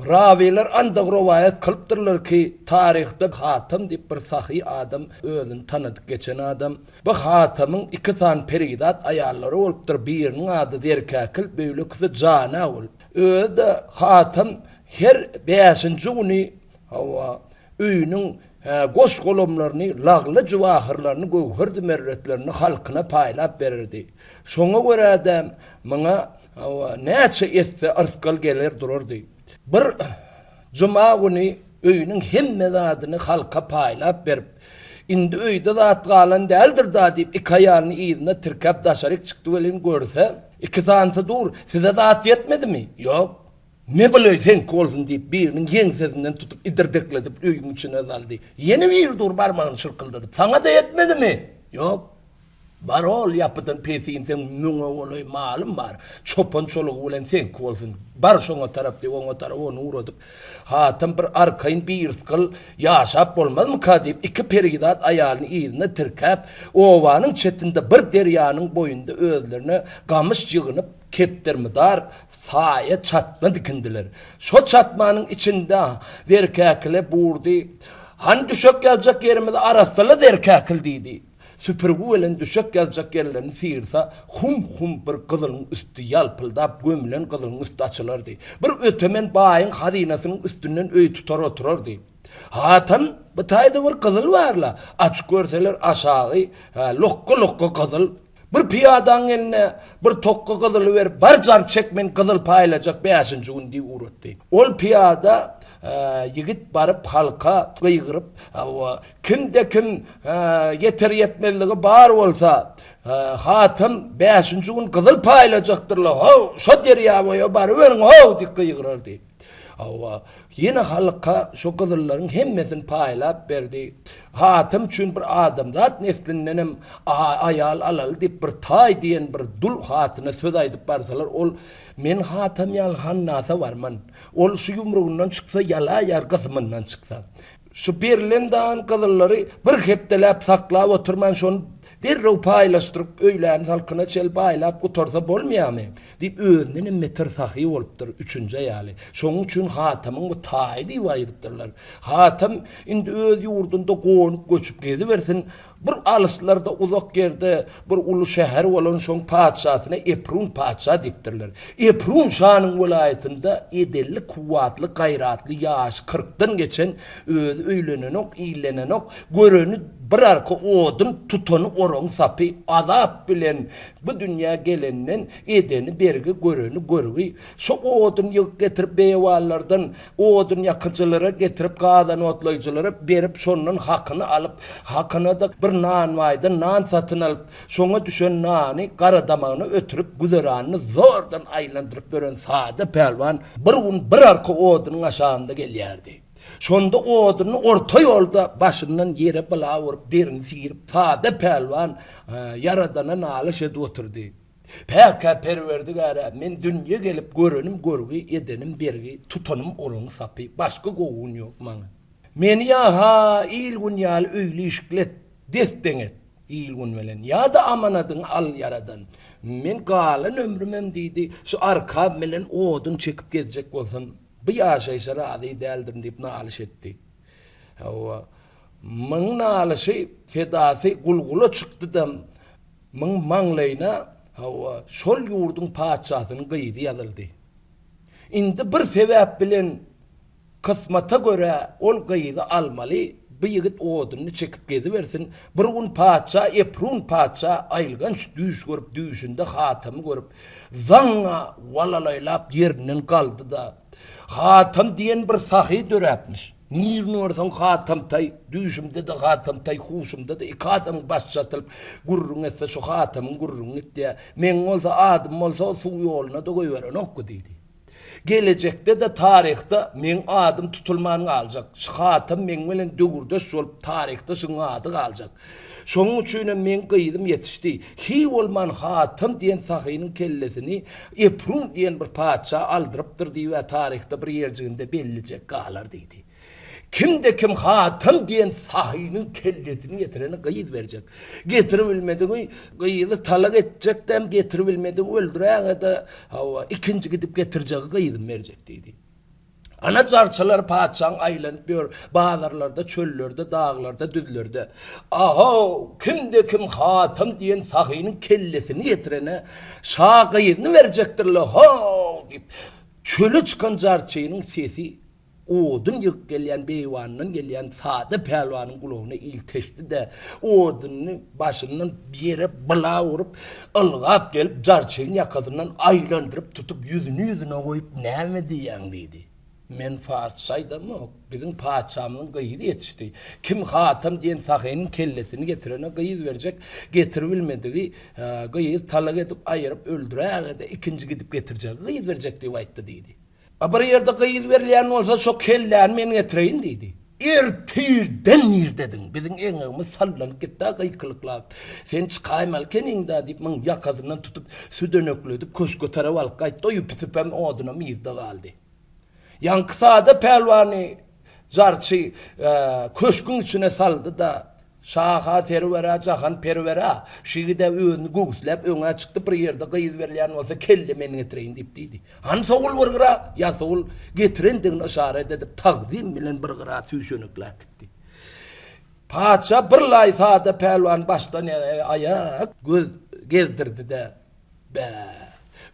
Rawylar andag rowaýat kylypdyrlar ki, taryhda Hatam diýip bir sahy adam özüni tanadyp geçen adam. Bu Hatamyň iki sany perizat aýallary bolupdyr, biriniň ady Zerkäkil, beýlekisi Janagül. Özi-de Hatam her bäşinji güni, hawa, öýüniň goş-golamlaryny, lagly-jywahyrlaryny, göwher-zümerretlerini halkyna paýlap bererdi. Şoňa görä-de muňa hawa, näçe etse yrsgal geler durardy. Bir juma güni öýüniň hemme zadyny halka paýlap berip, Indi öýde zat galan däldir-da diýip, iki aýalyny yzyna tirkäp daşaryk çykdy welin görse, iki sanysy dur, Size zat ýetmedimi? Ýok. Me bul öý seňki bolsun diýip, biriniň ýeňsesinden tutup idirdekledip öýüň içine saldy. Ýene biri dur barmagyny şyrkyldadyp, Saňa-da ýetmedimi? Ýok. Bar ol ýapydan pes inseň müňe golaý malym bar. Çopan-çolugy bilen seňki bolsun. Bar şoňa tarap diýip, oňa tarap ony ugradyp, Hatam bir arkaýyn birsgyl ýaşap bolmazmyka diýip, iki perizat aýalyny yzyna tirkäp, obanyň çetinde bir derýanyň boýunda özlerine gamyş ýygynyp, kepdermydar saýa çatma dikindiler. Şo çatmanyň içinde Zerkäkile burdy, Hany düşek ýazjak ýerimizi arassala Zerkäkil diýdi. Süpürgi bilen düşek ýazjak ýerlerini syrsa, hum-hum bir gyzylyň üsti ýalpyldap gömülen gyzylyň üsti açylardy. Bir ötemen baýyň hazynasynyň üstünden öý tutar oturardy. Hatam, bu taýda bir gyzyl bar-la, açyp görseler aşagy lokga-lokga gyzyl. Bir pyýadaň eline bir tokga gyzyly berip, bar jar çek men gyzyl paýlajak bäşinji gün diýip ugratdy. Ol pyýada ýigit baryp halka gygyryp, kimde-kim ýeter-ýetmezligi bar bolsa, Hatam bäşinji gün gyzyl paýlajakdyrlar, how, şo derýa boýa baryberiň, how diýip gygyrardy. Hawa, ýene halka şo gyzyllaryň hemmesini paýlap berdi. Hatam üçin bir adamzat neslindenem aýal alaly diýip bir taý diýen bir dul hatyna söz aýdyp barsalar, ol, Men Hatam ýaly hannasa barman. Ol şu ýumrugyndan çyksa ýalaýar, gysymyndan çyksa. Şu berlen dagan gyzyllary bir hepdeläp saklap oturman şony derrew paýlaşdyryp öýläni salkyna çel baýlap gutarsa bolmaýarmy? Diýip özündenem beter sahy bolupdyr üçünji aýaly. Şonuň üçin Hatamyň bu taýy diýip aýdypdyrlar. Hatam indi öz ýurdunda gonup göçüp gezibersin, bir alyslarda uzak ýerde bir uly şäher bolan şoň patyşasyna Eprun patyşa diýipdirler. Eprun şanyň welaýatynda edelli kuwwatly gaýratly ýaşy kyrkdan geçen özi öýlenenok illenenok göreni bir arka odun tutany oraň sapy azap bilen bu dünýä gelenden edeni bergi göreni görgi şo odun ýygyp getirip beýewanlardan odun ýakyjylara getirip gazan otlaýjylara berip şondan hakyny alyp hakyna-da bir nanwaýdan nan satyn alyp şoňa düşen nany garadamagyna ötürip güzeranyny zordan aýlandyryp ýören sada pälwan bir gün bir arka odunyň aşagynda gelýärdi. Şonda oduny orta ýolda başyndan ýere bala urup derini syryp sada pälwan Ýaradana nalyş edip oturdy. Päk-ä Perwerdigär-ä, men dünýe gelip görenim görgi, edenim bergi, tutanym oraň sapy, başga gowy gün ýok maňa. Meni ýa-ha il-gün ýaly öýli-işikli et, des-deň et il-gün bilen, ýa-da amanadyňy al Ýaradan. Men galan ömrümem diýdi, şu arkam bilen odun çekip gezjek bolsam, bu ýaşaýşa razy däldirin diýip nalyş etdi. Hawa, muň nalyşy, sedasy gulgula çykdy-da, Muň maňlaýyna, hawa, şol ýurduň patyşasynyň gyzy ýazyldy. Indi bir sebäp bilen kysmata görä ol gyzy almaly, bu ýigit odunyny çekip gezibersin. Bir gün patyşa Eprun patyşa aýylganç düýş görüp, düýşünde Hatamy görüp, zaňňa walalaýlap ýerinden galdy-da, Hatam diýen bir sahy döräpmiş. Nirini görseň Hatamtaý, düýşümde-de Hatamtaý, huşumda-da iki adamyň başy çatylyp gürrüň etse şu Hatamyň gürrüňi gitýär. Meň bolsa adym bolsa suw ýoluna-da goýberenokgy diýdi. Gelejekde-de taryhda meň adym tutulman galjak. Şu Hatam meň bilen döwürdeş bolup taryhda şuň ady galjak. Şonuň üçinem meň gyzym ýetişdi. Hiý bolman Hatam diýen sahynyň kellesini Eprun diýen bir patyşa aldyrypdyr diýib-ä taryhda bir ýerjiginde bellijek galar diýdi. Kimde-kim Hatam diýen sahynyň kellesini getirene gyz berjek. Getiribilmedigi gyzy talak etjekdäm, getiribilmedigi öldüräge-de, hawa, ikinji gidip getirjegi gyzymy berjek diýdi. Ana jarçylar patyşaň aýlanyp ýör, bazarlarda, çöllerde, daglarda, düzlerde. Ahow, kimde-kim Hatam diýen sahynyň kellesini getirene şa gyzyny berjekdir-le, how! diýip, çöle çykan jarçynyň sesi odun ýygyp gelýän beýewandan gelýän sada pälwanyň gulagyna ilteşdi-de, odunyny başyndan ýere bylap urup, ylgap gelip, jarçynyň ýakasyndan aýlandyryp tutup, ýüzüni ýüzüne goýup, Näme diýýäň? diýdi. Men patyşa aýdamok, biziň patyşamyzyň gyzy ýetişdi. Kim Hatam diýen sahynyň kellesini getirene gyz berjek, getiribilmedigi gyzy talak edip aýyryp öldüräge-de ikinji gidip getirjege gyz berjek diýip aýtdy diýdi. A bir ýerde gyz berilýän bolsa şo kelläni men getireýin diýdi. Ertirden nirdediň, biziň eňegimiz sallanyp gitdi-ä gykylyklap. Sen çykaýmaly ekeniň-dä diýip muň ýakasyndan tutup südenekledip köşge tarap alyp gaýtdy, o ýüpi-süpem odunam yzda galdy. Ýaňky sada pälwany jarçy köşgüň içine saldy-da, Şaha serwera jahan perwera, şigide özüni göwüsläp öňe çykdy, bir ýerde gyz berilýän bolsa kelle men getireýin diýip diýdi. Hany sowul bir gyra, ýasawul getirendigini yşarat edip tagzym bilen bir gyra süýşenekläp gitdi. Patyşa bir laý sada pälwan başdan aýak göz gezdirdi-de, Bä,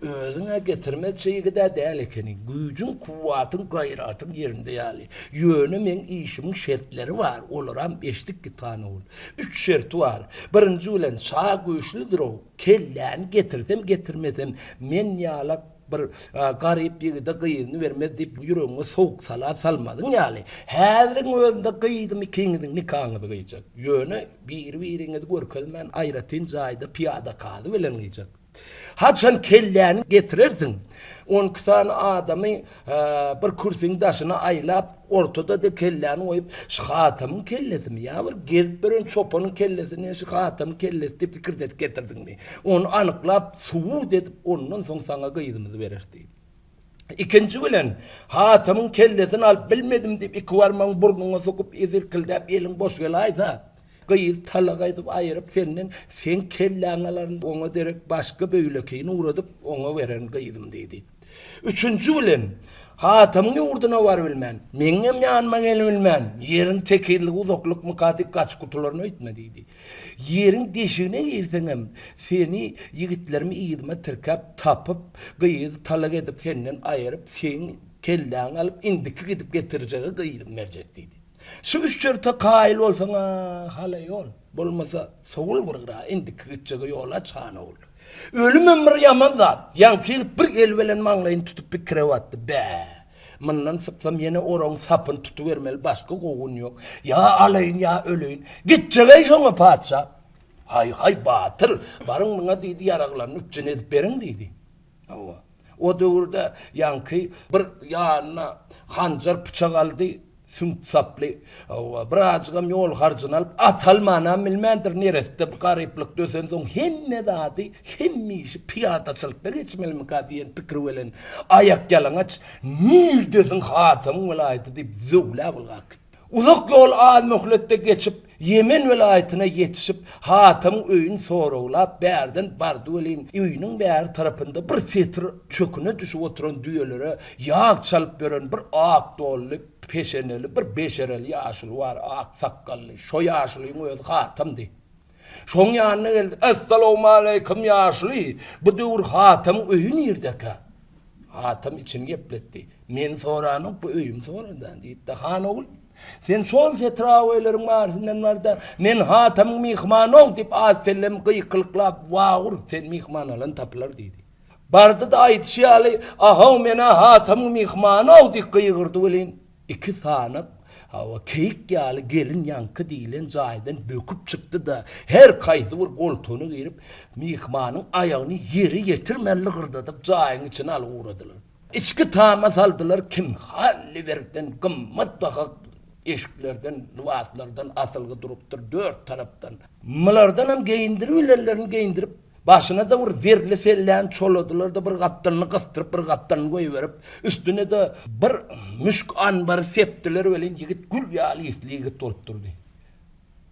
özüň-ä getirmezçe ýigid-ä däl ekeniň. Güýjüň, kuwwatyň, gaýratyň ýerinde ýaly. Ýöne meň işimiň şertleri bar, olaram eşidip git han ogul. Üç şerti bar. Birinji bilen, şa güýçlüdir-ow, kelläni getirsem, getirmesem, men ýalak bir garyp ýigide gyzyny bermez diýip ýüregiňe sowuk sala salmazyň ýaly. Häziriň özünde gyzym ikiňiziň nikaňyzy gyýjak. Ýöne Biri-biriňizi görkezmän aýratyn jaýda pyýada kazy bilen gyýjak. Haçan kelläni getirersiň? On iki sany adamy bir kürsüň daşyna aýlap, ortada-da kelläni goýup, Şu Hatamyň kellesimi ýa bir gezip ýören çopanyň kellesini şu Hatamyň kellesi diýip pikirdedip getirdiňmi? Ony anyklap, subut edip, ondan soň saňa gyzymyzy bereris diýdi. Ikinji bilen, Hatamyň kellesini alyp bilmedim diýip, iki barmagyň burnuňa sokup, irkildäp, eliň boş gelaýsa, gyzy talak edip aýyryp senden seň kelläňi alaryn, oňa derek başga beýlekini ugradyp, oňa bererin gyzym diýdi. Üçünji bilen, Hatamyň ýurduna barybilmän, meňňem ýanyma gelibilmän, ýeriň tekizligi uzaklykmyka diýip gaçyp gutularyn öýtme diýdi. Ýeriň deşigine girseňem, seni ýigitlerimi yzyma tirkäp tapyp, gyzy talak edip senden aýyryp, seň kelläňi alyp, indiki gidip getirjege gyzymy berjek diýdi. Şu üç şerte kaýyl bolsaň-a, hala ýol, bolmasa, sowul bir gyra, indiki gitjege ýol aç, han ogul. Ölümem bir ýaman zat. Ýaňky ýigit bir eli bilen maňlaýyny tutup pikire batdy. Bä! Mundan sypsam ýene oragyň sapyny tutubermeli başga gowun ýok. Ýa alaýyn, ýa öleýin. Gitjek-eý şoňa patyşa. Haý, haý, batyr, baryň muňa diýdi, ýaraglaryny üpjün edip beriň diýdi. Hawa. O döwürde ýaňky bir ýanyna hanjar pyçak aldy, Süňk saply, hawa, birazjygam ýol harjyny alyp, at almanam bilmändir, neresse bu garyplykda ösensoň hemme zady, hemme işi pyýadaçylykda geçmelimika diýen pikir bilen aýakýalaňaç Nirdesiň Hatamyň welaýaty diýip zöwläp ylgap gitdi. Uzak ýol az möhletde geçip, Ýemen welaýatyna ýetişip, Hatamyň öýüni soraglap bärden bardy welin, öýüniň bäri tarapynda bir setir çöküne düşüp oturan düýelere ýag çalyp ýören bir ak donly, peşeneli, bir beşereli ýaşuly bar, ak sakgally. Şo ýaşulyň özi Hatamdy. Şoň ýanyna geldi. Essalawmaleýkim, ýaşuly! Bu döwür Hatamyň öýi nirdekä? Hatam içini gepletdi. Meni soranok, bu öýümi sorady diýdi-de, Han ogul, sen şol setraweýleriň barysyndan bar-da, men Hatamyň myhmany-ow diýip az-sellem gykylyklap, wah ur, sen myhman alan tapylar diýdi. Bardy-da aýdyşy ýaly, Ahow, men-ä Hatamyň myhmany-ow diýip gygyrdy welin, Iki sany, hawa, keýik ýaly gelin ýaňky diýlen jaýdan böküp çykdy-da, her haýsy bir goltugyna girip, myhmanyň aýagyny ýere ýetirmän lygyrdadyp jaýyň içine alyp ugradylar. Içki tama saldylar, kim Halliberkden gymmatbaha eşiklerden, lybaslardan asylgy durupdyr dört tarapdan. Mulardanam geýindiribilenlerini geýindirip, Başyna-da bir zerli selläni çoladylar-da, bir gapdalyny gysdyryp, bir gapdalyny goýberip, üstüne-de bir müşk anbary sepdiler welin, ýigit gül ýaly ysly ýigit bolup durdy.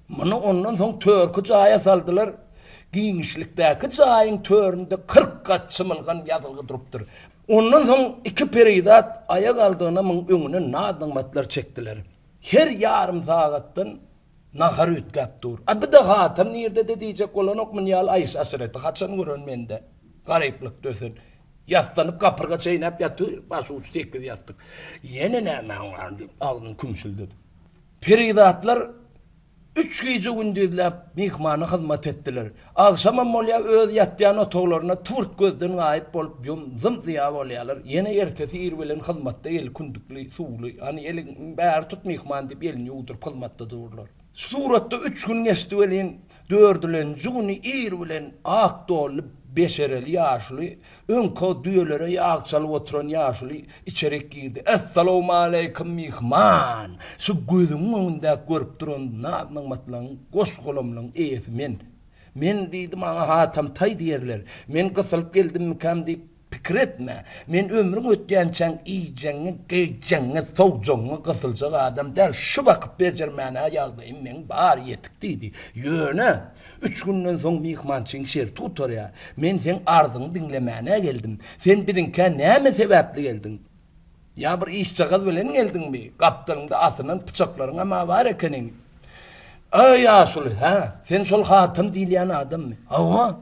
Muny ondan soň törki jaýa saldylar. Giňişlikdäki jaýyň töründe 40 gat çymylgan ýazylgy durupdyr. Ondan soň iki perizat aýak aldygyna muň öňüne naz-nygmatlar çekdiler. Her ýarym sagatdan nahar üýtgäp dur. A bir-de Hatam nirdede diýjek bolanok muny ýaly aýş-aşyreti haçan gören mende. Garyplykda ösen. Ýassanyp gapyrga çeýnäp ýatyr, başuç sekiz ýassyk. Ýene nämäň bar diýip agzyny kümşüldedi. Perizatlar Üç gije-gündizläp myhmana hyzmat etdiler. Agşamam bolýar, öz ýatýan otaglarynda tıbyrt gözden gaýyp bolup, zym-zyýa bolýarlar. Ýene ertesi ir bilen hyzmatda eli kündükli, suwly, hany eliňi bäri tut myhman diýip elini ýuwduryp hyzmatda durlar. Şu suratda üç gün geçdi welin, dördülenji güni ir bilen ak donly, beşereli ýaşuly Öňki düýelere ýag çalyp oturan ýaşuly içerik girdi. Essalawmaleýkim, myhman! Şu gözüňiň öňündäki görüp duran naz-nygmatlaryň, goş-golamlaryň eýesi men. Men diýdi, maňa Hatam taý diýerler. Men gysylyp geldimmikäm diýip pikir etme. Men ömrüň ötýänçäň iýjegiňi, geýjegiňi, sowjagyňy gysyljak adam däl. Şu bakyp bejermäne ýagdaýym meň bar, ýetik diýdi. Ýöne, Üç günden soň myhmançyň şerti gutarýar. Men seň arzyňy diňlemäne geldim. Sen biziňkä näme sebäpli geldiň? Ýa bir işjagaz bilen geldiňmi? Gapdalyňda asynan pyçaklaryňam-a bar ekeniň. Äý, ýaşuly, hä, sen şol Hatam diýilýän adammy? Hawa.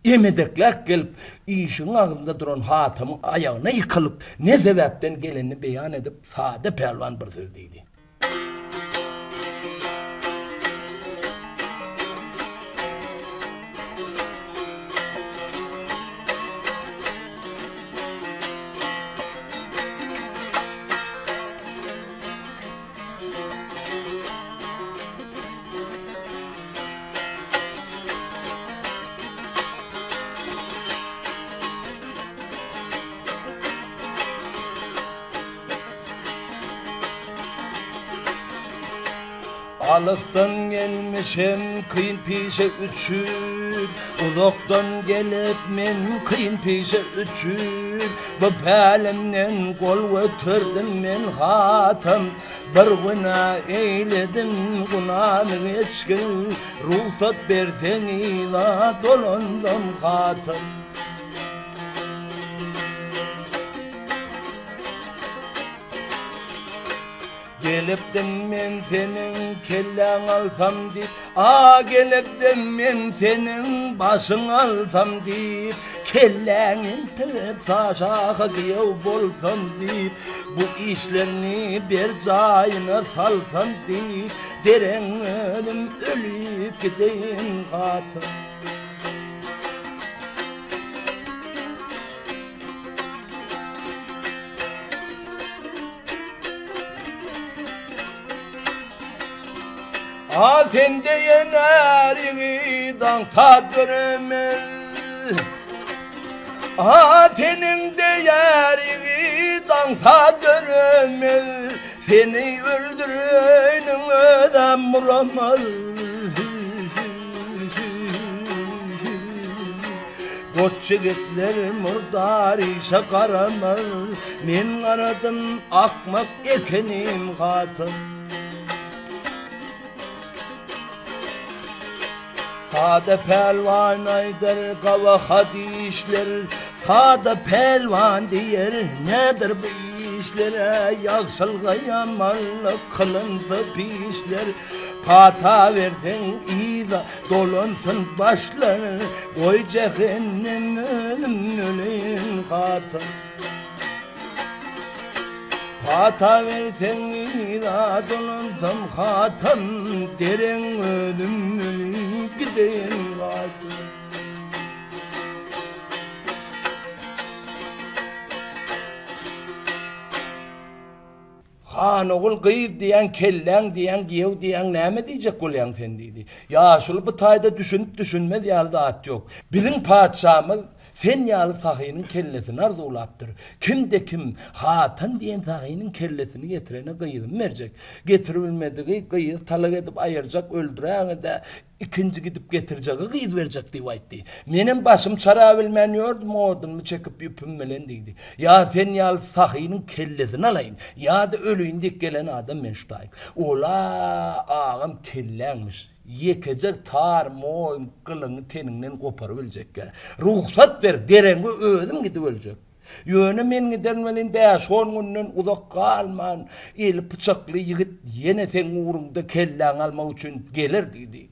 Emedekläp gelip, işigiň agzynda duran Hatamyň aýagyna ýykylyp, ne sebäpden gelenini beýan edip, Sada pälwan bir söz diýdi. Alysdan gelmişem kyn pişe üçin, Uzakdan gelip men kyn pişe üçin, Bu pälimden gol göterdim men hatam, Bir günä eýledim günamy geçgil, Rugsat berseň yza dolansam hatam. Gelipdim men seniň kelläň alsam diýip, A gelipdim men seniň başyň alsam diýip, Kelläň entegip saşaha giýew bolsam diýip, Bu işlerini bir jaýyna salsam diýip, Dereň özüm ölüp gideýin hatyn. A sen diýen är ýigit aňsat döremez. A seniň diýer ýigit aňsat döremez. Seni öldüreniň özem muramaz. Goç ýigitler murdar işe garamaz, Men garadym akmak ekenim hatyn. Sada pälwan aýdar gabahat işler, Sada pälwan diýer nedir bu işler, Ýagşylga ýamanlyk kylynsa pişler, Pata berseň yza Dolansyn başlar, goý jähennem özüm öleýin hatyn. Pata berseň yza dolansam hatyn, dereň özüm ölüp gideýin hatyn. Han ogul gyz diýýäň, kelläň diýýäň, giýew diýýäň, näme diýjek bolýaň sen diýdi. Ýaşuly bu taýda düşünip düşünmez ýaly zat ýok. Biziň patyşamyz sen ýaly sahynyň kellesini arzuwlapdyr. Kimde-kim Hatan diýen sahynyň kellesini getirene gyzymy berjek. Getiribilmedigi gyzy talak edip aýyrjak, öldüräge-de Ikinji gidip getirjege gyz berjek diýip aýtdy. Menem başym çarabilmän ýördüm, odunymy çekip ýüpüm bilen diýdi. Ýa sen ýaly sahynyň kellesini alaýyn, ýa-da öleýin diýip gelen adam men şu taýyk. Ol-a agam kelläňmiş. Ýekeje tar, moýun, gylyňy teniňden goparybiljekkä. Rugsat ber, deregiňe özüm gidip öljek. Ýöne men giderin welin bäş-on günden uzak galman, eli pyçakly ýigit ýene seň ugruňda kelläňi almak üçin geler diýdi.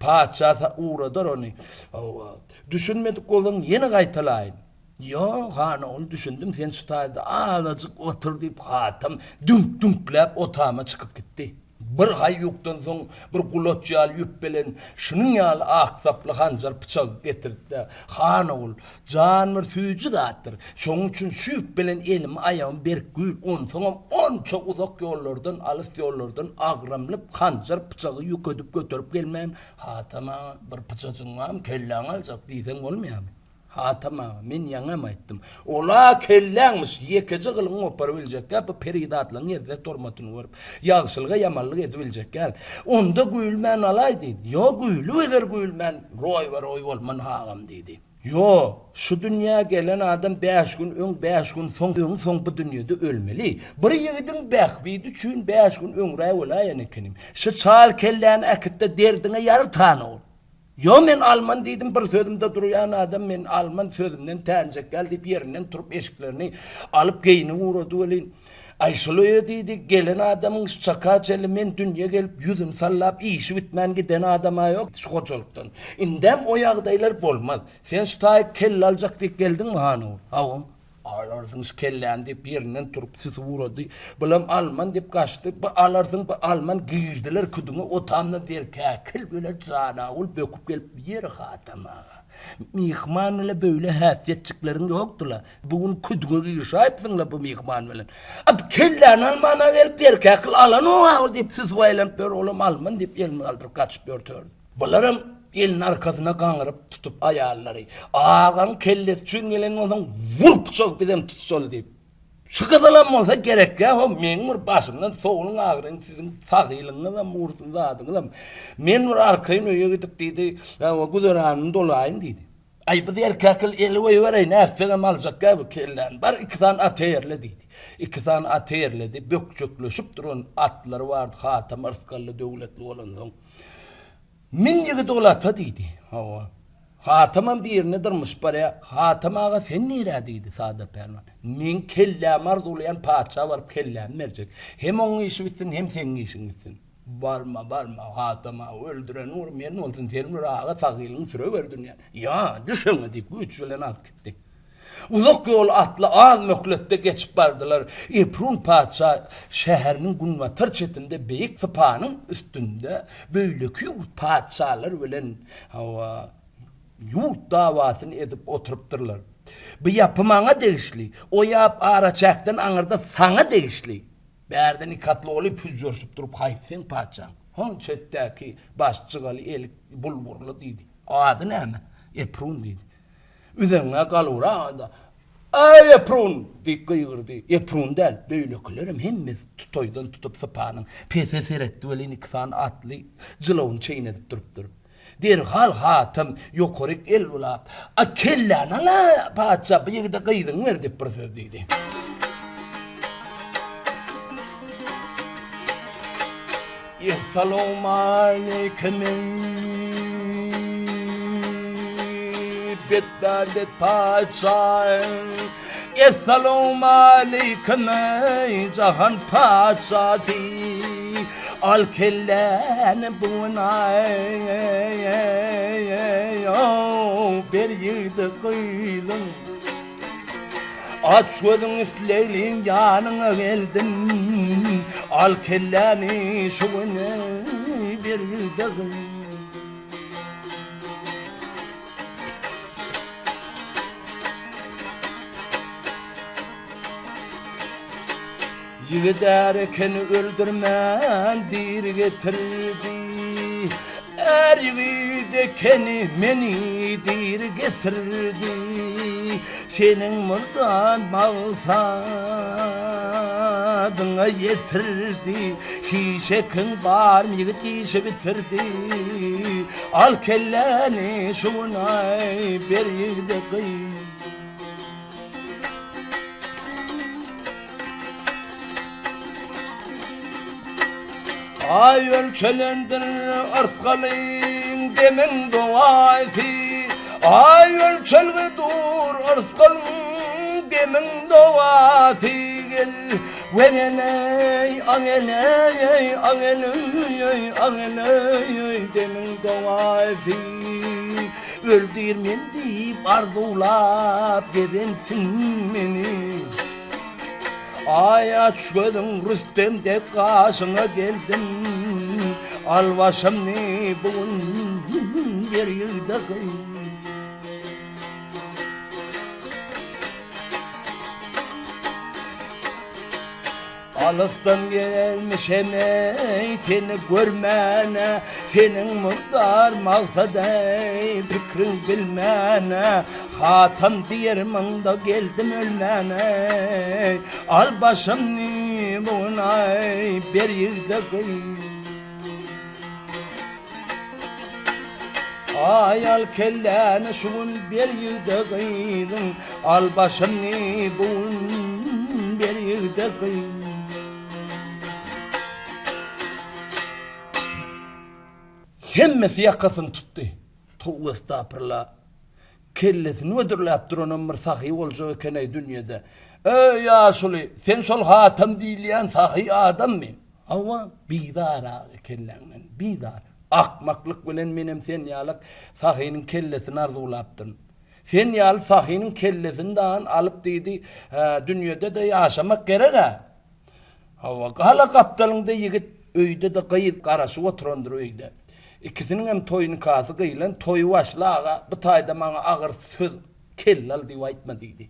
Patyşa ugradar ony. Hawa, düşünmedik bolsaň ýene gaýtalaýyn. Ýok, han ogul, düşündim, sen şu taýda azajyk otur diýip, Hatam düňk-düňkläp otama çykyp gitdi. Bir haýukdan soň bir gulaç ýaly ýüp bilen şunuň ýaly ak saply hanjar pyçagy getirdi-de, Han ogul, jan bir süýji zatdyr. Şonuň üçin şu ýüp bilen elimi, aýagymy berk güýl, onsoňam onça uzak ýollardan, alys ýollardan agramly hanjar pyçagy ýük edip göterip gelmän, Hatam aga, bir pyçajyň barmy, kelläňi aljak diýseň bolmaýarmy? Hatam aga, men ýaňam aýtdym. Ol-a kelläňmiş, ýekeje gylyňy goparybiljekkä bu perizatlaryň hezzet-hormatyny görüp, ýagşylyga ýamanlyk edibiljekgäl. Onda güýlmän alaý diýdi. Ýo, güýlüp eger güýlmän, roýba-roý bolman agam diýdi. Ýo, şu dünýä gelen adam bäş gün öň, bäş gün soň, öň-soň bu dünýede ölmeli. Bir ýigidiň bähbidi üçin bäş gün öňräk öläýen ekenim. Şu çal kelläni äkit-de derdiňe ýaryt han ogul. Ýo men alman diýdim bir sözümde durýan adam men alman sözümden tänjek däl diýip ýerinden turup eşiklerini alyp geýinip ugrady welin Aý şul öýe diýdi gelen adamyň şu çaka çenli men dünýe gelip ýüzüni sallap işi bitmän giden adama ýok şu hojalykdan indem o ýagdaýlar bolmaz sen şu taýyp kelle aljak diýip geldiňmi han ogul hawa Alarsyň şu kelläni diýip, ýerinden turup süsüp ugrady. Bulam alman diýip gaçdy. Bu alarsyň, bu alman girdiler küdüňe otamda Zerkäkil bile Janagül böküp gelip ýeri Hatam aga. Myhman bile beýle häsiýetjikleriň ýokdy-la. Bu gün küdüňe girişäýipsiň-le bu myhman bilen. A bu kelläni almana gelip Zerkäkil alanok-a diýip süsüp aýlanyp ýör, olam alman diýip elini galdyryp gaçyp ýör törde. Bularam elini arkasyna gaňryp tutup aýallary, Agaň kellesi üçin gelen bolsaň, wur pyçagy bizem tutuşaly diýip. Şu gyzylam bolsa gerekgä ho, meň bir başymdan sowulyň ahyryn siziň sahylygyňyzam ursun zadyňyzam. Men bir arkaýyn öýe gidip diýdi, güzeranymy dolaýyn diýdi. Aý biz erkekil eli goýbereý, nätsegem aljak-gä bu kelläni. Bar iki sany at eýerle diýdi. Iki sany at eýerledi, bökjekleşip duran atlary bardy, Hatam yrsgally döwletli bolansoň. Min ýigit ol ata diýdi. Hawa. Hatamam birine dyrmyşyp barýar. Hatam aga sen nirä diýdi Sada pälwan. Meň kellämi arzuwlaýan patyşa baryp kellämi berjek. Hem oň işi bitsin, hem seň işiň bitsin. Barma, barma, Hatam aga, öldüren bir men bolsun, sen bir aga sagylyňy sürewer dünýä. Ýa, düş öňe diýip, güýç bilen alyp gitdi. Uzak ýoly atly az möhletde geçip bardylar. Eprun patyşa şäheriniň günbatar çetinde beýik sypanyň üstünde beýleki ýurt patyşalary bilen, hawa, ýurt dawasyny edip oturypdyrlar. Bu ýapy maňa degişli, o ýap araçäkden aňyrda saňa degişli. Bärden iki atly bolup hüžžerişip durup, Haýsy seň patyşaň? Hon çetdäki baş jygaly eli bulgurly diýdi. Ady näme? Eprun diýdi. Üzeňňä galura-da, Äý, Eprun! diýip gygyrdy. Eprun däl, beýlekilerem hemmesi tutaýdan tutup sypanyň pese seretdi welin iki sany atly jylawyny çeýnedip durupdyr. Derhal Hatam ýokaryk el bulap, A kelläni al-a, patyşa, bu ýigide gyzyňy ber diýip bir söz diýdi. Essalawmaleýkim Betbäbet patyşa Essalawmaleýkim eý jahan patyşasy Al kelläni bu gün ber ýigide gyzyň Aç gözüň islegliň ýanyňa geldim Al kelläni şu gün ber ýigide gyzyň. Ýigit är ekeni öldürmän diri getirdi. Är ýigit ekeni meni diri getirdi. Seniň murdan magsadyňa ýetirdi. Hişekiň barmy ýigit işi bitirdi. Al kelläni şu gün aý ber ýigide gyz. Aý ölçelendir yrsgalyň demiň dowaýsy, Aý ölçelgi dur yrsgalyň demiň. dowasy gel. Wegeneý, ageneý, ageneý, ageneý, demiň dowasy. Öldür men diýip arzuwlap gezensiň meni. Aý aç gözüň Rüstem dek gaşyňa geldim. Al başymny bu gün ber ýigide gyz. Alysdan gelmişem eý seni görmäne, Seniň murdar maksat eý pikriň bilmäne, Hatam diýer munda geldim ölmäne, Al başymny bu gün aý ber ýigde gyz. Aý al kelläni şu gün ber ýigde gyzyň, Al başyny bu gün ber ýigde gyz. Hemmesi ýakasyny tutdy. Tow estapyrla. Kellesini hödürläp duranam bir sahy boljak eken-eý dünýede. Eý, ýaşuly, sen şol Hatam diýilýän sahy adammy? Hawa, bizar aga kelläňden, bizar. Akmaklyk bilen menem sen ýalak sahynyň kellesini arzuwlapdyryn. Sen ýaly sahynyň kellesini dagy alyp diýdi, hä, dünýede-de ýaşamak gereg-ä. Hawa, hala gapdalyňda ýigit, öýde-de gyz garaşyp oturandyr öýde. Ikisiniňem toý nikasy gyýlan, toýy başla aga, bu taýda maňa agyr söz kelle al diýip aýtma diýdi.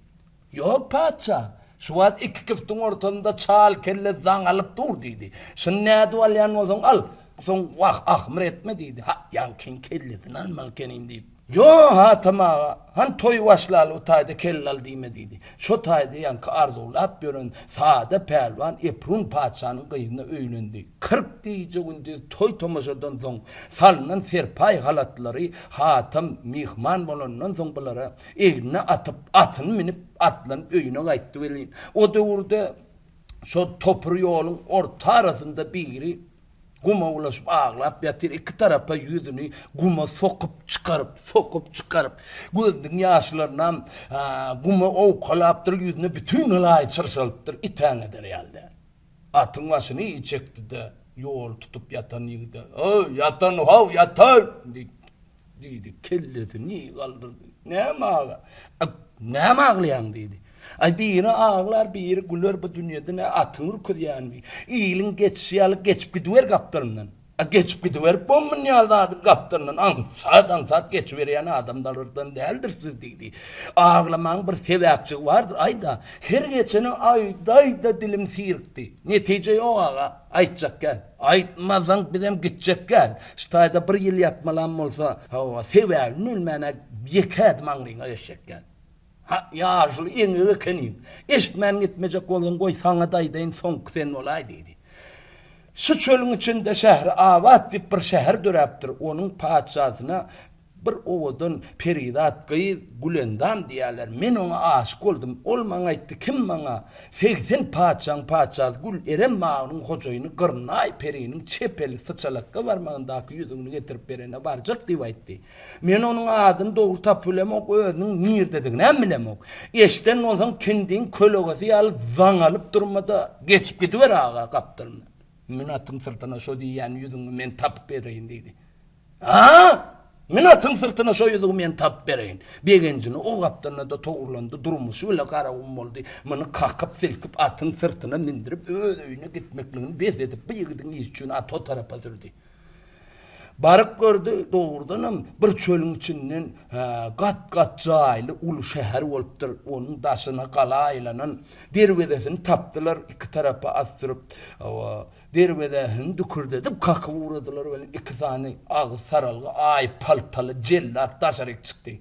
Ýok, patyşa, şu wagt iki kiftiň ortasynda çal kelle zaňalyp dur diýdi. Şuny nädip alýan bolsaň al, soň wah ahmyr etme diýdi. Ha, ýaňkyň kellesini almaly ekenim diýip. Ýok, Hatam aga, hany toý başlaly bu taýda kelle al diýme diýdi. Şo taýda ýaňky arzuwlap ýören sada pälwan Eprun patyşanyň gyzyna öýlendi. 40 gije-gündiz toý-tomaşadan soň salnan serpaý-halatlary Hatam myhman bolandan soň bulara Egnine atyp, atyny münüp, atlanyp öýüne gaýtdy welin, o döwürde şo topur ýoluň orta arasynda biri guma ulaşyp aglap ýatyr, iki tarapa ýüzüni guma sokup çykaryp, sokup çykaryp, gözüniň ýaşlarynam guma owkalapdyr, ýüzüne bütin ylaý çyrşalypdyr, it äňeder ýaly däl. Atyň başyny çekdi-de, ýol tutup ýatan ýigide, Öý, ýatan how, ýatan! diýip, Diýdi, kellesini galdyrdy. Näme aga? Näme aglaýaň diýdi. Aý biri aglar, biri güler bu dünýede ne atyňy ürküzýänmi? Iliň geçişi ýaly geçip gidiber gapdalyndan. A geçip gidiberip bolmun ýaly zadyň gapdalyndan aňsat aňsat geçiberýän adamlardan däldir siz diýdi. Aglamagyň bir sebäpjigi bardyr aýda. Her geçene aýdaýda dilim sirkdi. Netije ýok aga, aýtjak gel. Aýtmasaň bizem gitjek däl. Şu taýda bir ýyl ýatmalam bolsa, hawa, sebäbini bilmän-ä ýeke ädim aňryňa geçjek däl. Ha, ýaşuly eňek ekeniň. Eşitmän gitmejek bolsaň goý saňa-da aýdaýyn, soňky sen bolaý diýdi. Şu çölüň içinde Şähri Abat diýip bir şäher döräpdir. Onuň patyşasyna Bir owadan perizat gyz Gülendam diýýärler. Men oňa aşyk boldum. Ol maňa aýtdy, kim maňa 80 patyşaň patyşasy Gül Erem bagynyň hojaýyny Gyrnaý periniň çep eli syçalakga barmagyndaky ýüzügini getirip berene barjak diýip aýtdy. Men onuň adyny dogry tapyp bilemok, özüniň nirdediginem bilemok. Eşden bolsaň kindiň kölegesi ýaly zaňalyp durma-da, geçip gidiber aga gapdalyndan. Mün atyň syrtyna şo diýýän ýüzügiňi men tapyp bereýin diýdi. A! Mün atyň syrtyna şo ýüzügi men tapyp bereýin. Begenjini o gapdalynda-da togurlandy, durmuşy bile Garagum boldy. Muny kakyp-silkip atyň syrtyna mündürip, öz öýüne gitmekligini bes edip, bu ýigidiň işi üçin aty o tarapa sürdi. Baryp gördi, dogrudanam bir çölüň içinden gat-gat jaýly uly şäher bolupdyr. Onuň daşyna gala aýlanan derwezesini tapdylar, iki tarapa at sürüp. Derwezähini dükürdedip kakyp ugradylar welin, iki sany agy saralgy aý paltaly jellat daşaryk çykdy.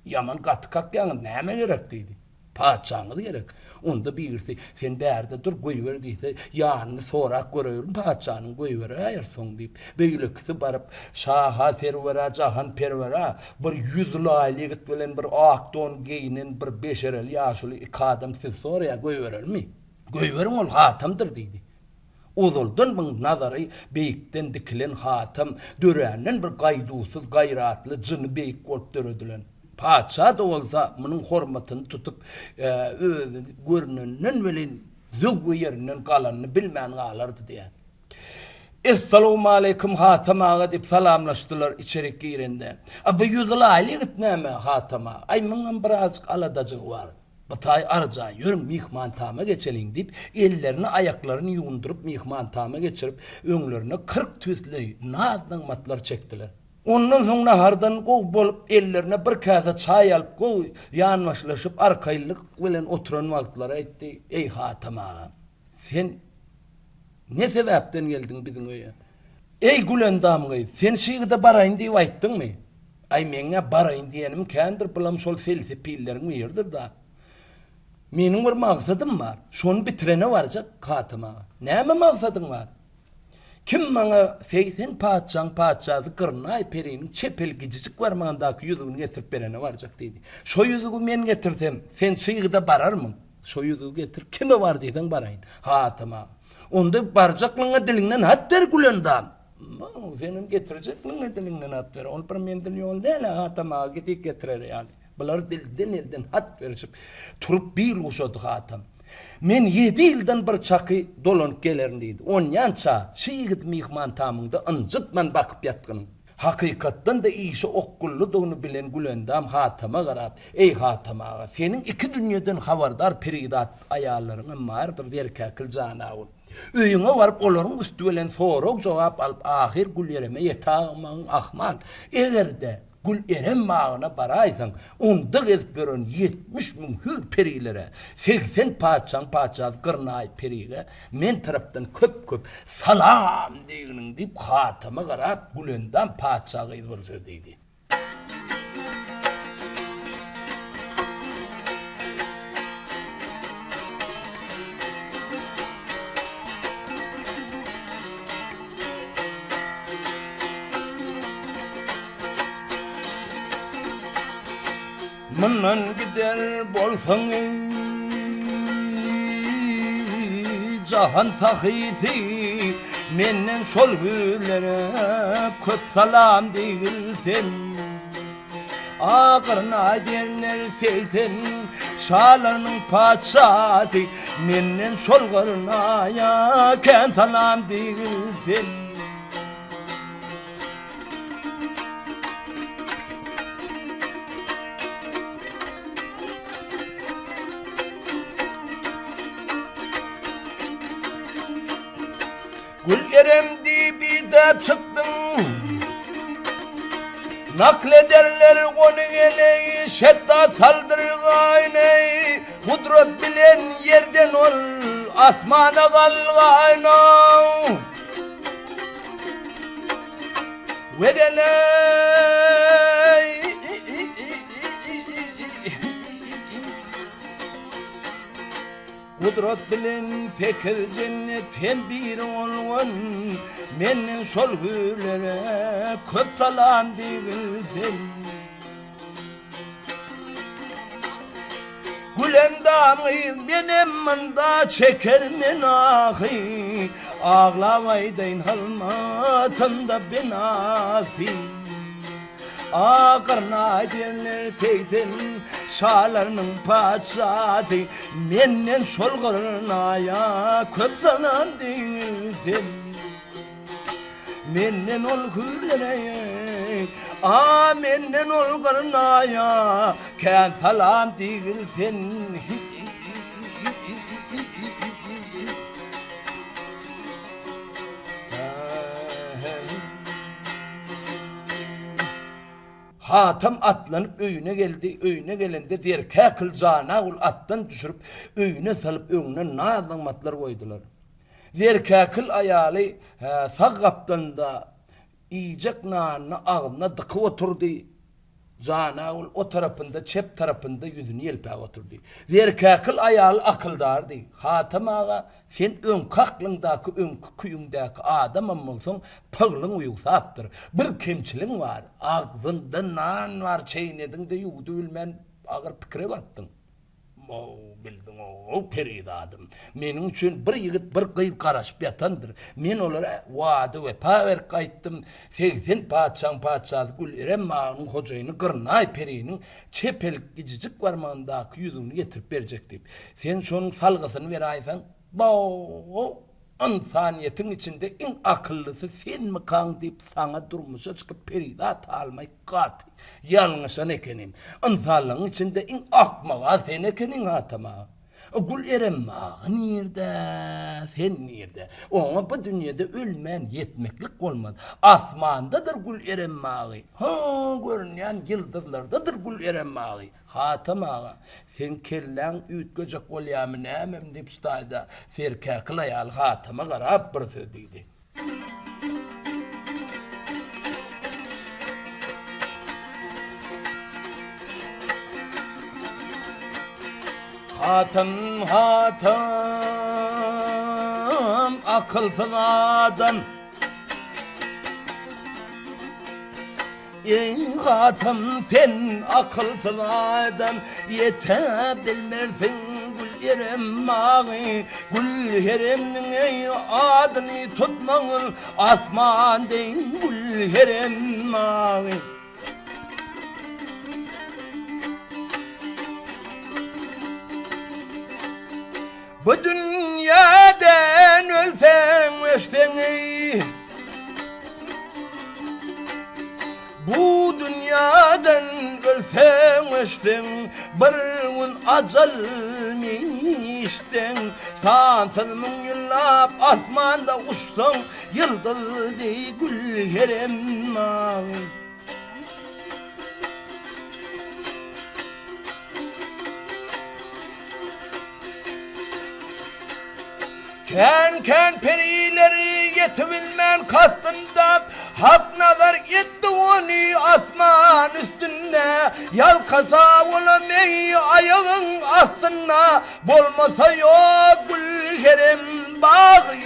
Ýaman gaty kakýaňyz, näme gerek? diýdi. Patyşaňyz gerek. Onda birisi, Sen bärde dur, goýber diýse, ýanyny sorap göreýin, patyşanyň goýberäýer soň diýip, beýlekisi baryp, Şaha, serwere, jahanperwere bir ýüzi laýly ýigit bilen bir ak don geýnen bir beşereli ýaşuly iki adam sizi soraýar, goýberelimi? Goýberiň ol Hatamdyr diýdi. Ozaldan muň nazary beýikden dikilen Hatam döränden bir gaýduwsyz, gaýratly, jyny beýik bolup döredilen. Patyşa-da bolsa munuň hormatyny tutup, özi görnenden welin zöwwe ýerinden galanyny bilmän galardy diýýär. Essalawmaleýkim Hatam aga diýip salamlaşdylar içerik girende. A bu ýüzi laýly ýigit näme Hatam aga? Aý muňam birazjyk aladajygy bar. Bu taý arja, ýörüň myhmantama geçeliň diýip, ellerini aýaklaryny ýuwundyryp myhmantama geçirip, öňlerine 40 tüýsli naz-nygmatlar çekdiler. Ondan soň nahardan gowy bolup ellerine bir käse çaý alyp gowy ýanbaşlaşyp arkaýynlyk bilen oturan wagtlary aýtdy, Eý Hatam aga, sen Ne sebäpden geldiň biziň öýe? Eý, Gülendam gyz, sen şygda baraýyn diýip aýtdyňmy? Aý, meň-ä baraýyn diýenim kändir, bulam şol selsepilleriň biridir-da. Meniň bir maksadym bar. Şony bitirene barjak, Hatam aga. Näme maksadyň bar? Kim maňa 80 patyşaň patyşasy Gyrnaý periniň çep el gijijik barmagyndaky ýüzügini getirip berene barjak diýdi. Şo ýüzügi men getirsem, sen şygda bararmyň? Şo ýüzügi getir, kime bar diýseň baraýyn. Hatam aga. Onda barjaklygyňa diliňden hat ber Gülendam. Senem getirjekligiňe diliňden hat ber. Ol bir menzil ýol däl-ä Hatam aga gidip getirer ýaly. Bular dilden-elden hat berişip, turup bil guşady Hatam. Men ýedi ýyldan bir çaky dolanyp gelerin diýdi. Onýança şy ýigidi myhman tamyňda ynjytman bakyp ýatgynyň. Hakykatdan-da işe okgunlydygyny bilen Gülendam Hatama garap, Eý, Hatam aga, seniň iki dünýeden habardar perizat aýallaryňam bardyr, Zerkäkil janawul. Öýüňe baryp, olaryň üsti bilen sorag-jogap alyp, ahyr Gülereme ýetägmagyň ahmal. Eger-de, Gül Erem bagyna baraýsaň, onda gezip ýören 70 müň hüýr perilere, 80 patyşaň patyşasy Gyrnaý perige men tarapdan köp-köp salam diýginiň, diýip, Hatama garap, Gülendam patyşa gyz bir söz diýdi. Mundan gider bolsaň eý jahan sahysy Menden şol hüýrlere köp salam diýgil sen Agyryna diýenler 80 şalarynyň patyşasy Menden şol gyrnaýa kän salam diýgil sen Gül Erem diýip idäp çykdyň Nakl ederler ony geleý Şetda saldyrgaýneý Gudrat bilen ýerden ol Asmana galgaýnaw We geleý Gudrat bilen sekiz jennet hem bir bolgan Menden şol hüýrlere köp salam diýgil sen. Gülendam gyz menem munda çeker men ahy Aglap aýdaýyn halmatynda benasy Agyrna diýenler 80 şalarynyň patyşasy Menden şol gyrnaýa köp salam diýgil sen. Menden ol hüýrlere, a menden ol gyrnaýa kän salam diýgil sen. Hatam atlanyp öýüne geldi, öýüne gelende Zerkäkil Janagul atdan düşürip, öýüne salyp öňüne naz-nygmatlar goýdular. Zerkäkil aýaly sag gapdalynda iýjek nanyny agzyna dykyp oturdy. Janagül o tarapynda, çep tarapynda ýüzüni ýelpäp oturdy. Zerkäkil aýaly akyldardy. Hatam aga, sen öňki aklyňdaky, öňki küýüňdäki adamam bolsaň, pyglyň uýugsapdyr. Bir kemçiligiň bar, agzyňda nan bar, çeýnediň-de ýuwdubilmän agyr pikire batdyň. Ow, bildiň-ow, perizadym. Meniň üçin bir ýigit, bir gyz garaşyp ýatandyr. Men olara wada-wepa berip gaýtdym. 80 patyşaň patyşasy Gül Erem bagynyň hojaýyny Gyrnaý periniň çep el kijijik barmagyndaky ýüzügini getirip berjek diýip. Sen şonuň salgysyny beräýseň, bo-ow, ynsanyýetiň içinde iň akyllysy senmikaň diýip saňa durmuşa çykyp perizat almaý gaty ýalňyşan ekenim. Ynsanlaryň içinde iň akmaga sen ekeniň Hatam aga. Gül Erem aga nirde, sen nirde? Oňa bu dünýede ölmän ýetmeklik bolmaz. Asmandadyr Gül Erem bagy, ho, görünýän ýyldyzlardadyr Gül Erem bagy. Hatam aga, seň kelläň üýtgejek bolýamy nämemi diýip şu taýda Serkäkil aýal Hatama garap bir söz diýdi. Hatam hatam akylsyz adam Eý hatam sen akylsyz adam Ýete bilmersiň gül erem magy Gül heremniň eý adyny tutmagyl Asman deý gül herem magy. Bu dünýäden ölseň öçseň eý Bu dünýäden ölseň öçseň Bir gün ajal mişseň Sansyz müň ýyllap asmanda uçsaň Ýyldyz deý gül herem maňy. Kän-kän perileri ýetibilmän kastynda, Hak nazar etdi ony asman üstünde, Ýalkasa olam eý aýagyň astynda, Bolmasa ýok gül herem bagy.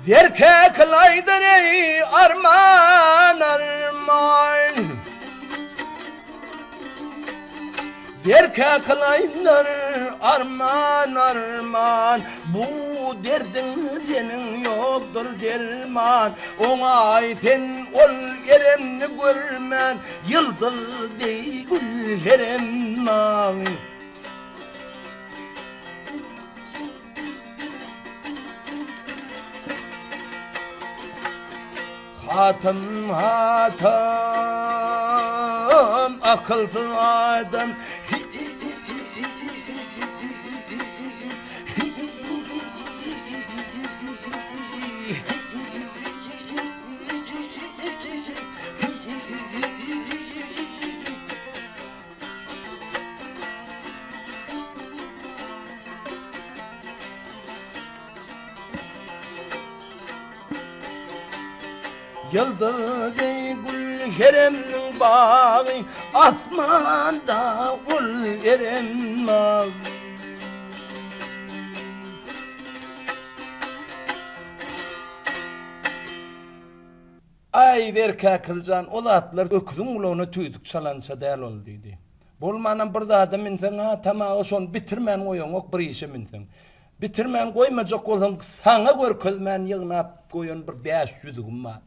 Zerkäkil aýdar eý arman arman Zerkäkil aýdar arman arman Bu derdiň seniň ýokdur derman Oňaý sen ol eremni görmän Ýyldyz deý gül herem maňy. Hatyn hatam akylsyz adam. Ýyldyz eý gül heremniň bagy Asmanda ol erem bagy. Aý, Berkäkiljan, o zatlar öküziň gulagyna tüýdük çalança däl ol, diýdi. Bolmanam bir zada münseň-ha, tamagy şony bitirmän goýaňok bir işe münseň. Bitirmän goýmajak bolsaň, saňa görkezmän ýygnap goýan bir bäş ýüzügim bar.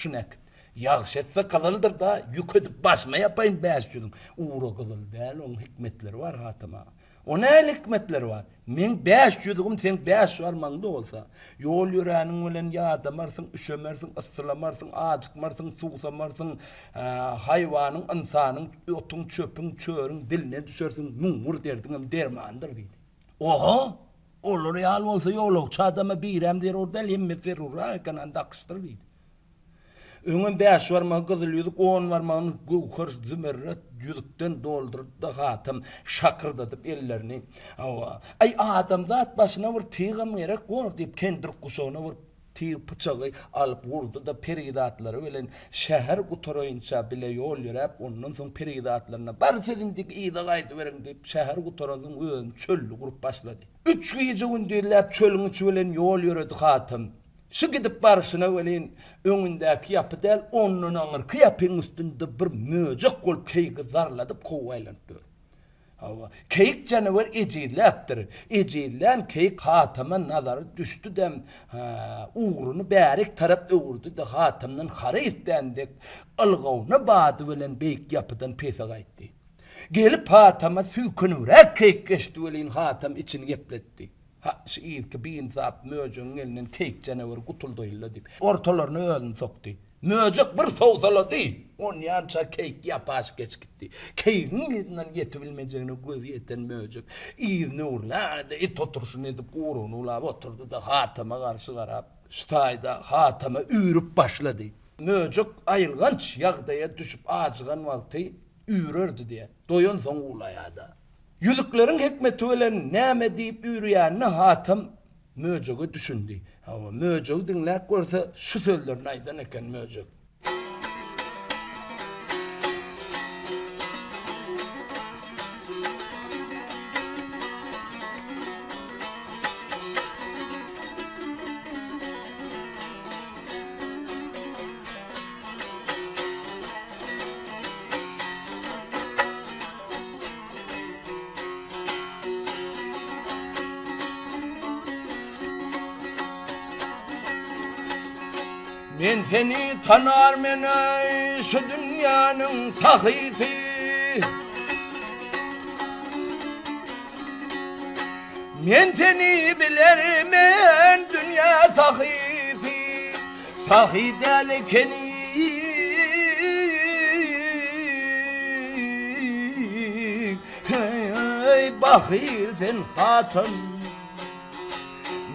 Şuny äkit. Ýagşy etse gyzyldyr-da, ýük edip başyma ýapaýyn bäş ýüzüň. Ugra gyzyl däl, oň hikmetleri bar, Hatam aga. O nähili hikmetleri bar? Meň bäş ýüzügim seň bäş barmagyňda bolsa, ýol ýöräniň bilen ýadamarsyň, üşemersiň, yssylamarsyň, ajykmarsyň, suwsamarsyň, haýwanyň, ynsanyň, otuň, çöpüň, çörüň diline düşersiň, 1001 derdiňem dermanydyr diýdi. Oho! Olar ýaly bolsa ýolagçy adama birem zerur däl, hemmesi zerurrak eken, hany dakyşdyr diýdi. Öňem bäş barmagy gyzyl ýüzük, on barmagyny göwher zümerret ýüzükden doldurdy-da Hatam şakyrdadyp ellerini. Hawa, aý, adamzat başyna bir tygam gerek bor diýip, kendir guşagyna bir tyg pyçagy alyp urdy-da perizatlary bilen şäher gutaraýynça bile ýol ýöräp, ondan soň perizatlaryna, Bar siz indi yza gaýdyberiň diýip, şäher gutaransoň özüni çölde gurup başlady. Üç gije-gündizläp çölüň içi bilen ýol ýöredi Hatam. Şu gidip barşyna welin, öňündäki ýapy däl, ondan aňyrky ýapyň üstünde bir möjek bolup keýigi zarladyp kowa aýlanyp ýör. Hawa, keýik janawer ejizläpdir. Ejizlän keýik Hatama nazary düşdi-de, ugruny bärik tarap öwürdi-de, Hatamdan haraý islän dek, ylgawyna bady bilen beýik ýapydan pese gaýtdy. Gelip Hatama süýkenibräk keýik geçdi welin, Hatam içini gepletdi. Ha, şu yzky biinsap möjegiň elinden keýik janawer gutuldaýyl-la diýip, ortalaryna özüni sokdy. Möjek bir sowsalady, onýança keýik ýapaş geç gitdi. Keýigiň yzyndan ýetibilmejegine gözi ýeten möjek yzyna öwrüläge-de it oturyşyny edip gurugyny bulap oturdy-da Hatama garşy garap, şu taýda Hatama üýrüp başlady. Möjek aýylganç ýagdaýa düşüp ajygan wagty üýrerdi diýýär. Doýansoň uwlaýar-da. Ýüzükleriň hikmeti bilen näme diýip üýrýänine Hatam möjege düşündi. Hawa, möjegi diňläp görse, şu sözlerini aýdan eken möjek. Men seni tanar men-eý şu dünýäniň sahysy. Men seni biler men dünýä sahysy. Sahy däl ekeniň. Heý, bahyl sen hatyn.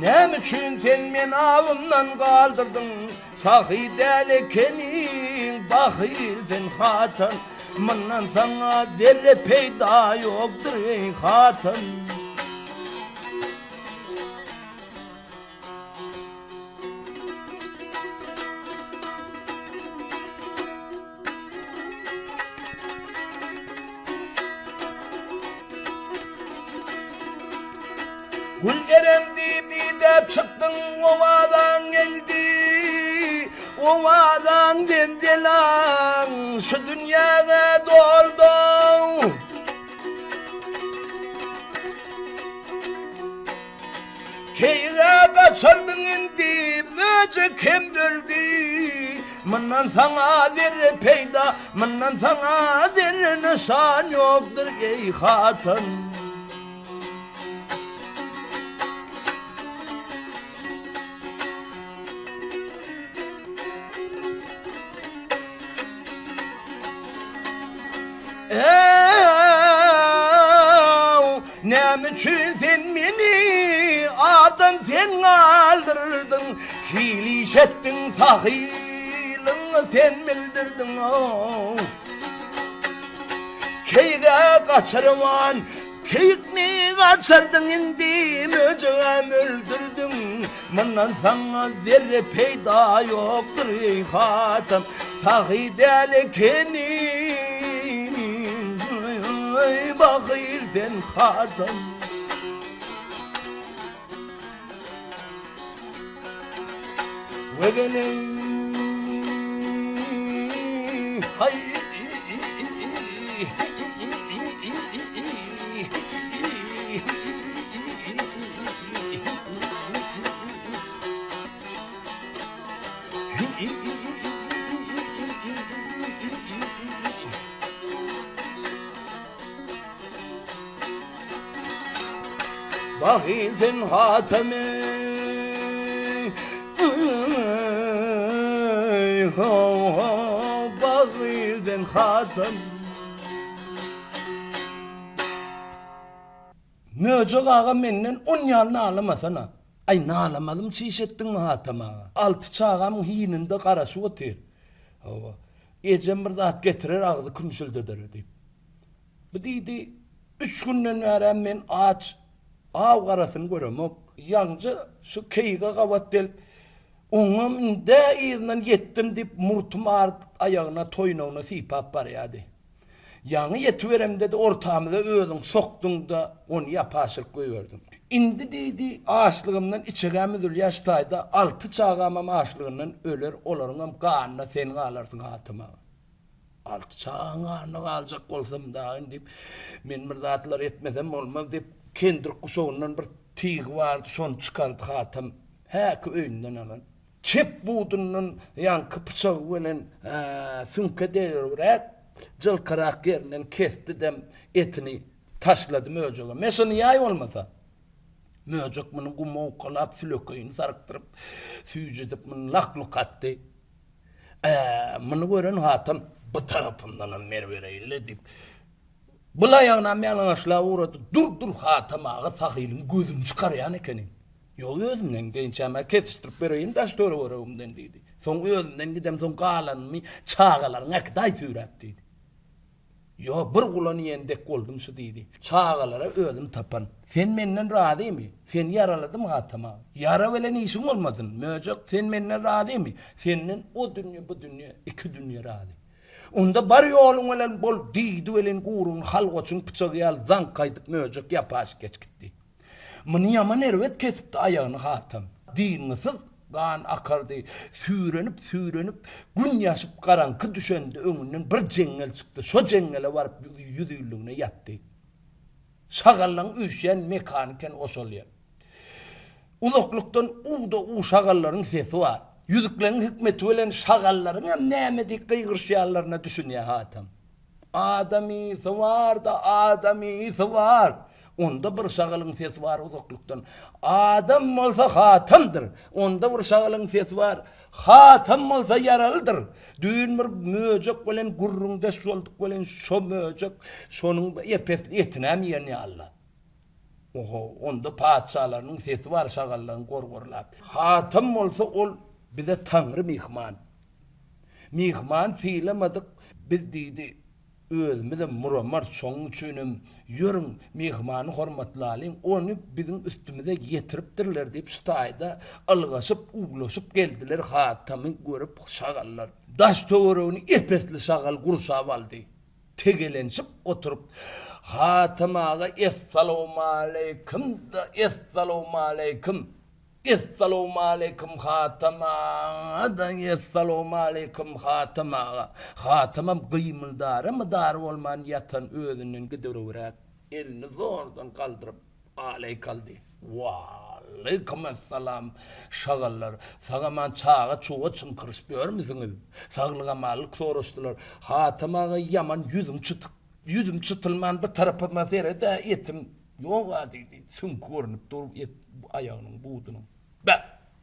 Näme üçin sen meni awymdan galdyrdyň? Sahy däl ekeniň, bahyl sen hatyn. Mundan saňa zerre peýda ýokdur, eý hatyn. Gül Erem diýip idäp çykdyň, owazaň geldi. Owazaň zenzelaň şu dünýäge doldy. Keýige gaçardyň indi, möjek hem öldi. Mundan saňa zerre peýda, mundan saňa zerre nyşan ýokdur, eý hatyn. Ew, näme üçin sen meni ardan sen galdyrdyň, Hili iş etdiň sahylyňy sen bildirdiň, ow. Keýige gaçyryban Keýikni gaçyrdyň indi möjegem öldürdiň Mundan saňa zerre peýda ýokdur eý hatam Sahy däl ekeniň bahyl sen hatam. Bahyl sen Hatamy Bahyl sen Hatam Möjek aga menden on ýaly nalamasana. Aý nalamazym çiş etdiňmi Hatam aga? Alty çagamyň hininde garaşyp otyr. Hawa. Ejem bir zat getirer agzy kümşüldedere diýip. Bu diýdi, üç günden bärem men aç, aw garasyny göremok. Ýaňja şu keýige gabat gelip, oňam ind-ä yzyndan ýetdim diýip, murtum art aýagyna, toýnagyna sypap barýardy. Ýaňy ýetiberemde-de ortamyza özüň sokduň-da, ony ýapa aşyryp goýberdiň. Indi diýdi, açlygymdan içegäm üzülýär şu taýda, alty çagamam açlygyndan öler, olaryňam ganyna sen galarsyň Hatam aga. Alty çagaň ganyna galjak bolsam dagy diýip, men bir zatlar etmesem bolmaz diýip, kendir guşagyndan bir tygy bardy, şony çykardy Hatam, häki öýünden alan. Çep budundan ýaňky pyçagy bilen süňke degibräk, jylkyrak ýerinden kesdi-de, etini taşlady möjege. Me şuny ýaý bolmasa! Möjek muny guma owkalap, sülekeýini sarkdyryp, süýjüdip muny lak-luk atdy. Ä, muny gören Hatam, Bu tarapymdanam mer bereýin-le diýip, bul aýagynam ýalaňaçlap ugrady. Dur, dur, Hatam aga sahylyň gözüni çykarýan ekeniň. Ýok, özümden geýinçäm-ä kesişdirip bereýin daş-töweregimden diýdi. Soň özümden gidemsoň galanyny çagalaryň äkidaý süýräp diýdi. Ýo, bir gulan iýen dek boldum şu diýdi. Çagalara özüm tapan. Sen menden razymy? Seni ýaraladym Hatam aga. Ýara bilen işiň bolmasyn. Möjek, sen menden razymy? Senden o dünýe, bu dünýe, iki dünýe razy. Onda bar ýoluň bilen bol, diýdi welin gurugyny halgoçyň pyçagy ýaly zaňk aýdyp möjek ýapaşyk geç gitdi. Muny ýaman erbet kesipdi aýagyny Hatam. Dyngysyz gan akardy. Süýrenip-süýrenip, gün ýaşyp garaňky düşende öňünden bir jeňňel çykdy. Şo jeňňele baryp ýüzüligine ýatdy. Şagallaň üýşýän mekany eken o şol ýer. Uzaklykdan uw-da-uw şagallaryň sesi bar. Ýüzükleň hikmeti bilen şagallaryňam näme diýip gygyryşýanlaryna düşünýär Hatam. Adamysy bar-da, adamysy bar. Onda bir şagalyň sesi bar uzaklykdan. Adam bolsa Hatamdyr. Onda bir şagalyň sesi bar. Hatam bolsa ýaralydyr. Düýn bir möjek bilen gürrüňdeş bolduk welin, şo möjek şonuň ep-esli etinem iýen ýaly-la. Oho, onda patyşalarynyň sesi bar şagallaryň gor-gorlap. Hatam bolsa ol bize taňry myhman. Myhman sylamadyk biz diýdi, özümizem muramarys, şonuň üçinem ýörüň, myhmany hormatlalyň, ony biziň üstümize ýetiripdirler diýip, şu taýda ylgaşyp, uwlaşyp geldiler, Hatamy görüp şagallar daş-töweregini ep-esli şagal gurşap aldy. Tegelenişip oturyp, Hatam aga essalawmaleýkim-da, essalawmaleýkim! Essalawmaleýkim Hatam aga-da essalawmaleýkim Hatam aga. Hatamam gymyldara mydar bolman ýatan özünden gidiberibräk elini zordan galdyryp aleýk aldy. Waleýkim essalam şagallar, sag-aman çaga-çuga çyňkyryşyp ýörmüsiňiz? Saglyk-amanlyk soraşdylar. Hatam aga ýaman ýüzüň çytyk, ýüzüm çytylman bir tarapyma sered-ä etim Ýog-a diýdi, süňki görnüp dur et aýagynyň budunyň. Bä,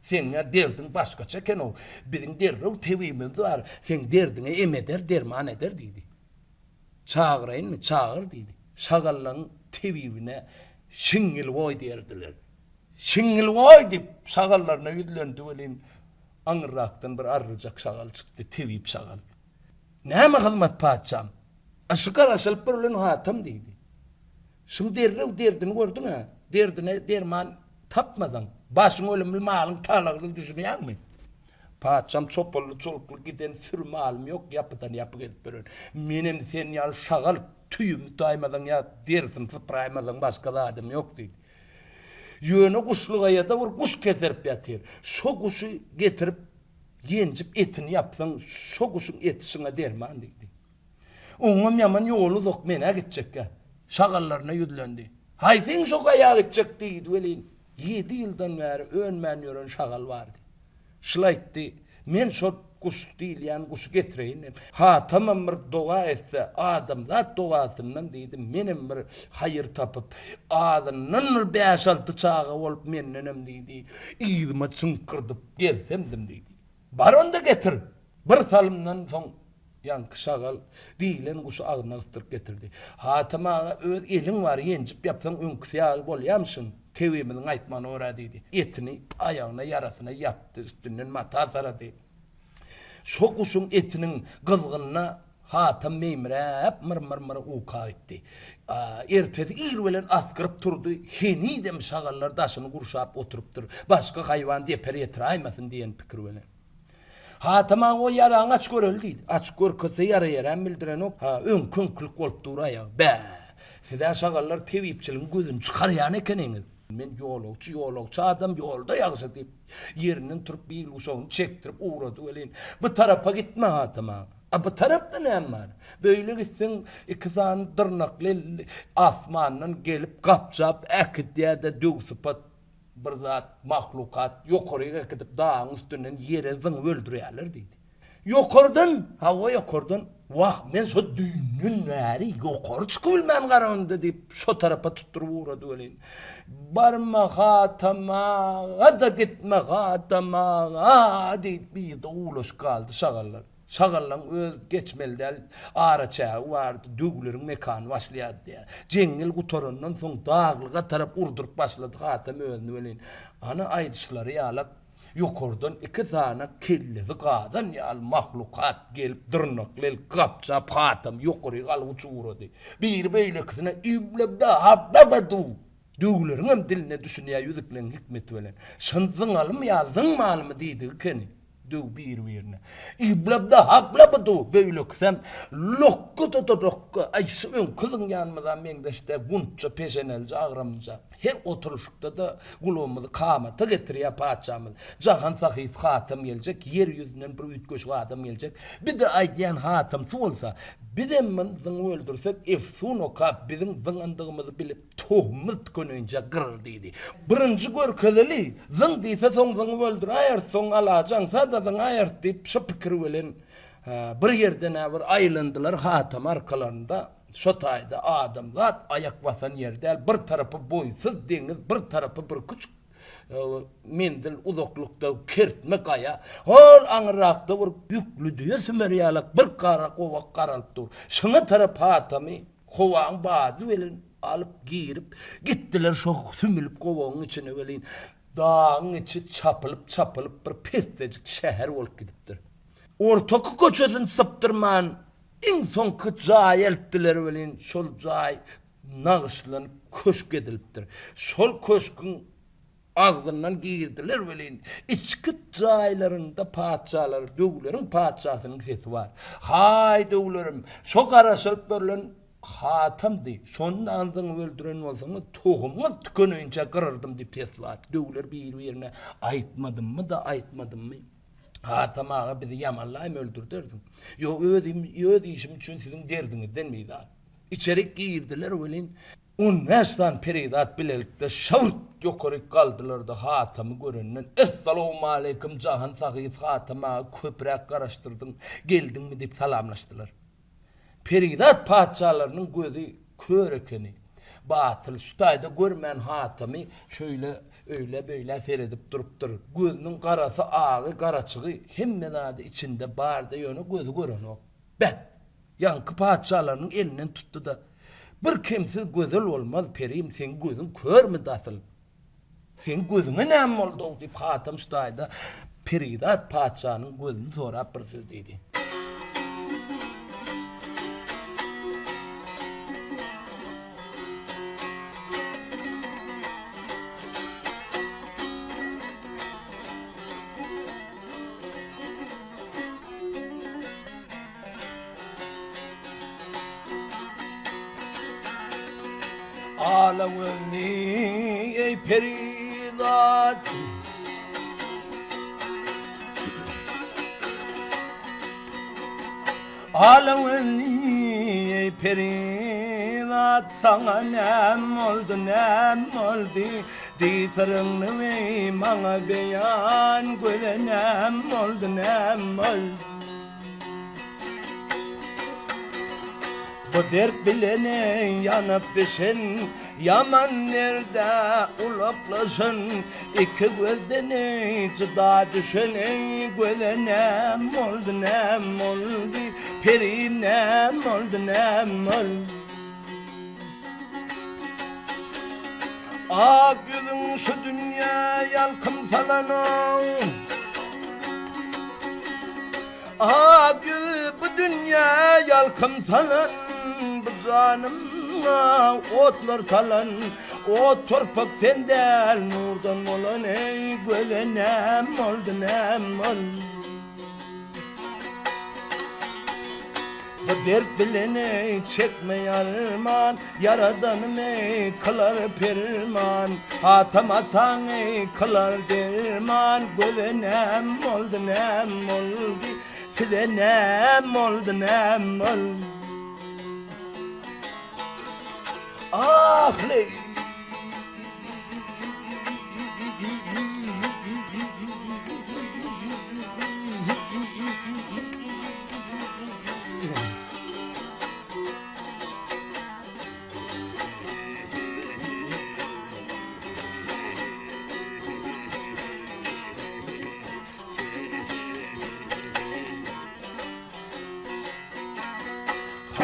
seň-ä derdiň başgaça eken-ow. Biziň derrew tebibimiz bar, seň derdiňe em eder, derman eder diýdi. Çagyraýynmy? Çagyr diýdi. Şagallaň tebibine Şiňňilboý diýerdiler. Şiňňilboý diýip, şagallaryna ýüzlendi welin, aňyrrakdan bir arryjak şagal çykdy, tebip şagal. Näme hyzmat, patyşam? A şu garaşylyp bir ölen Hatam diýdi. Şuň derrew derdini gördüň-ä? Derdine derman tapmasaň, başyň ölümli, malyň talagly düşünýäňmi? Patyşam çopally-çolukly giden süri malym ýok, ýapydan ýapy gezip ýören. Menem sen ýaly şagal, tüýümi taýmasaň ýa derisini sypraýmasaň başga zadym ýok diýdi. Ýöne guşlugaýada bir guş keserip ýatyr. Şo guşy getirip, ýenjip etini ýapsaň, şo guşuň eti şyňa derman diýdi. Oňam ýaman ýoly uzak, men-ä gitjekgä. Şagallaryna ýüzlendi. Haýsyň şo gaýa gitjek diýdi welin, ýedi ýyldan bäri önmän ýören şagal bardy. Şul aýtdy, Men şo guş diýilýän guşy getireýin diýip. Hatamam bir doga etse, adamzat dogasyndan diýdi, menem bir haýyr tapyp, azyndan bir bäş-alty çaga bolup mendenem diýdi, yzyma çyňkyrdyp gelsemdim diýdi. Bar onda getir! Bir salymdan soň ýaňky şagal diýlen guşy agzyna gysdyryp getirdi. Hatam aga, öz eliň bar, ýenjip ýapsaň öňküsi ýaly bolýamyşyn, tebimiziň aýtmagyna görä diýdi. Etini aýagyna, ýarasyna ýapdy, üstünden mata sarady. Şo guşuň etiniň gyzgynyna Hatam meýmiräp, myr-myr-myr uka gitdi. Ertesi ir bilen asgyryp turdy, henizem şagallar daşyny gurşap oturypdyr, başga haýwan zeper ýetiräýmesin diýen pikir bilen. Hatam aga o ýaraňy aç göreli diýdi. Açyp görkezse ýara ýeräm bildirenok, ha, öňki-öňkülik bolup dur aýagy. Bä, siz-ä şagallar tebipçiligiň gözüni çykarýan ekeniňiz. Men ýolagçy, ýolagçy adam ýolda ýagşy diýip, ýerinden turup bil guşagyny çekdirip ugrady welin, bu tarapa gitme Hatam aga. A bu tarapda näme bar? Beýle gitseň iki sany dyrnakly elli asmandan gelip gapjap äkidýär-de döwsypat bir zat, mahlukat ýokaryk äkidip dagyň üstünden ýere zyňyp öldürýärler diýdi. Ýokardan, hawa ýokardan, wah men şo düýnden bäri ýokary çykybilmän garagynda diýip şo tarapa tutduryp ugrady welin, barma Hatam aga-da gitme Hatam aga diýip birde uwlaşyp galdy şagallar. Şagallaň öz geçmeli däl araçägi bardy, döwleriň mekany başlaýardy diýýär. Jeňňel gutarandan soň daglyga tarap urduryp başlady Hatam özüni welin, ana aýdyşlary ýalak ýokardan iki sany kellesi gazan ýaly mahlukat gelip dyrnakly el gapjap Hatamy ýokaryk alyp uçup ugrady. Biri beýlekisine Üblebda-habba-ba-du! Döwleriňem diline düşünýär ýüzükleň hikmeti bilen. Şyny zyňalymy ýa zyňmalymy diýdigi ekeni. Döw bir-birine. Iblabda-hablabdu! Beýlekisem lokga-da-da lokga. Aý, şu öňki zyňýanymyza meňzeş-dä, guntja, peşenelije, agramlyja. Her oturyşykda-da gulagymyzy kamata getirýär patyşamyz. Jahan sahysy Hatam geljek, ýer ýüzünden bir üýtgeşik adam geljek. Bir-de aýdýan Hatamsy bolsa, bizem muny zyňyp öldürsek, efsun okap, biziň zyňandygymyzy bilip, Tohumymyz tükeneýinçä gyrar diýdi. Birinji görkezeli, zyň diýse soň zyňyp öldüräýeris, soň alajy aňsat-a zyňaýarys diýip, şo pikir bilen bir ýerden-ä bir aýlandylar Hatam arkalarynda. Şo taýda adamzat aýak basan ýer däl, bir tarapy boýsuz deňiz, bir tarapy bir küçük menzil uzaklykda kertme gaýa, hol aňyrrakda bir ýükli düýe sümer ýalak bir gara gowak garalyp dur. Şoňa tarap Hatamy Howaň bady bilen alyp girip gitdiler şo sümülip gowagyň içine welin dagyň içi çapylyp çapylyp bir pessejik şäher bolup gidipdir. Ortaky köçesini sypdyrman iň soňky jaýa eltdiler welin şol jaý nagyşlanyp köşk edilipdir. Şol köşküň Agzyndan girdiler welin, içki jaýlarynda patyşalar, döwleriň patyşasynyň sesi bar. Haý, döwlerim, şo garaşylyp berlen Hatamdy, şony anzyňy öldüren bolsaňyz, tohumyňyz tükeneýinçä gyryrdym diýip ses bar. Döwler bir-birine aýtmadymmy-da, aýtmadymmy? Hatam aga bizi ýamanlaýmy öldürdersiň. Ýok, özüm, öz işim üçin siziň derdiňizden bizar. Içerik girdiler welin, 15 sany perizat bilelikde şawurt ýokaryk galdylar-da, Hatamy görenden, Essalawmaleýkim, jahan sahysy Hatam aga, köpräk garaşdyrdyň, geldiňmi diýip salamlaşdylar. Perizat patyşalarynyň gözi kör ekeni. Batyl şu taýda görmän Hatamy şöýle öýle-beýlä seredip durupdyr. Gözüniň garasy, agy, garaçygy, hemme zady içinde bar-da, ýöne gözi görenok. Beh! Ýaňky patyşalarynyň elinden tutdy-da, Bir kemsiz gözel bolmaz, perim, seň gözüň körmidi asyl? Seň gözüňe näme boldy-ow? diýip, Hatam şu taýda perizat patyşanyň gözüni sorap bir söz diýdi. Ala gözli eý perizat Ala gözli eý perizat Saňa näm boldy näm boldy Diý syryňny eý maňa beýan Göze näm boldy näm boldy Bu dert bilen ýanyp bişen, Ýaman derde ulaklaşan, Iki gözden jyda düşen, Göze näm boldy, näm boldy, Perim näm boldy, näm boldy? Ak ýüzüň şu dünýä ýalkym salanok. Ak ýüz bu dünýä ýalkym salan, Bu janyma otlar salan, Ot torpak sen däl, nurdan bolan, Eý, göze näm boldy, näm boldy? Bu dert bilen eý çekme arman, Ýaradanym eý kylar perman, Hatam ataň eý kylar derman, Göze näm boldy, näm boldy, Size näm boldy, näm boldy. Ah, leý.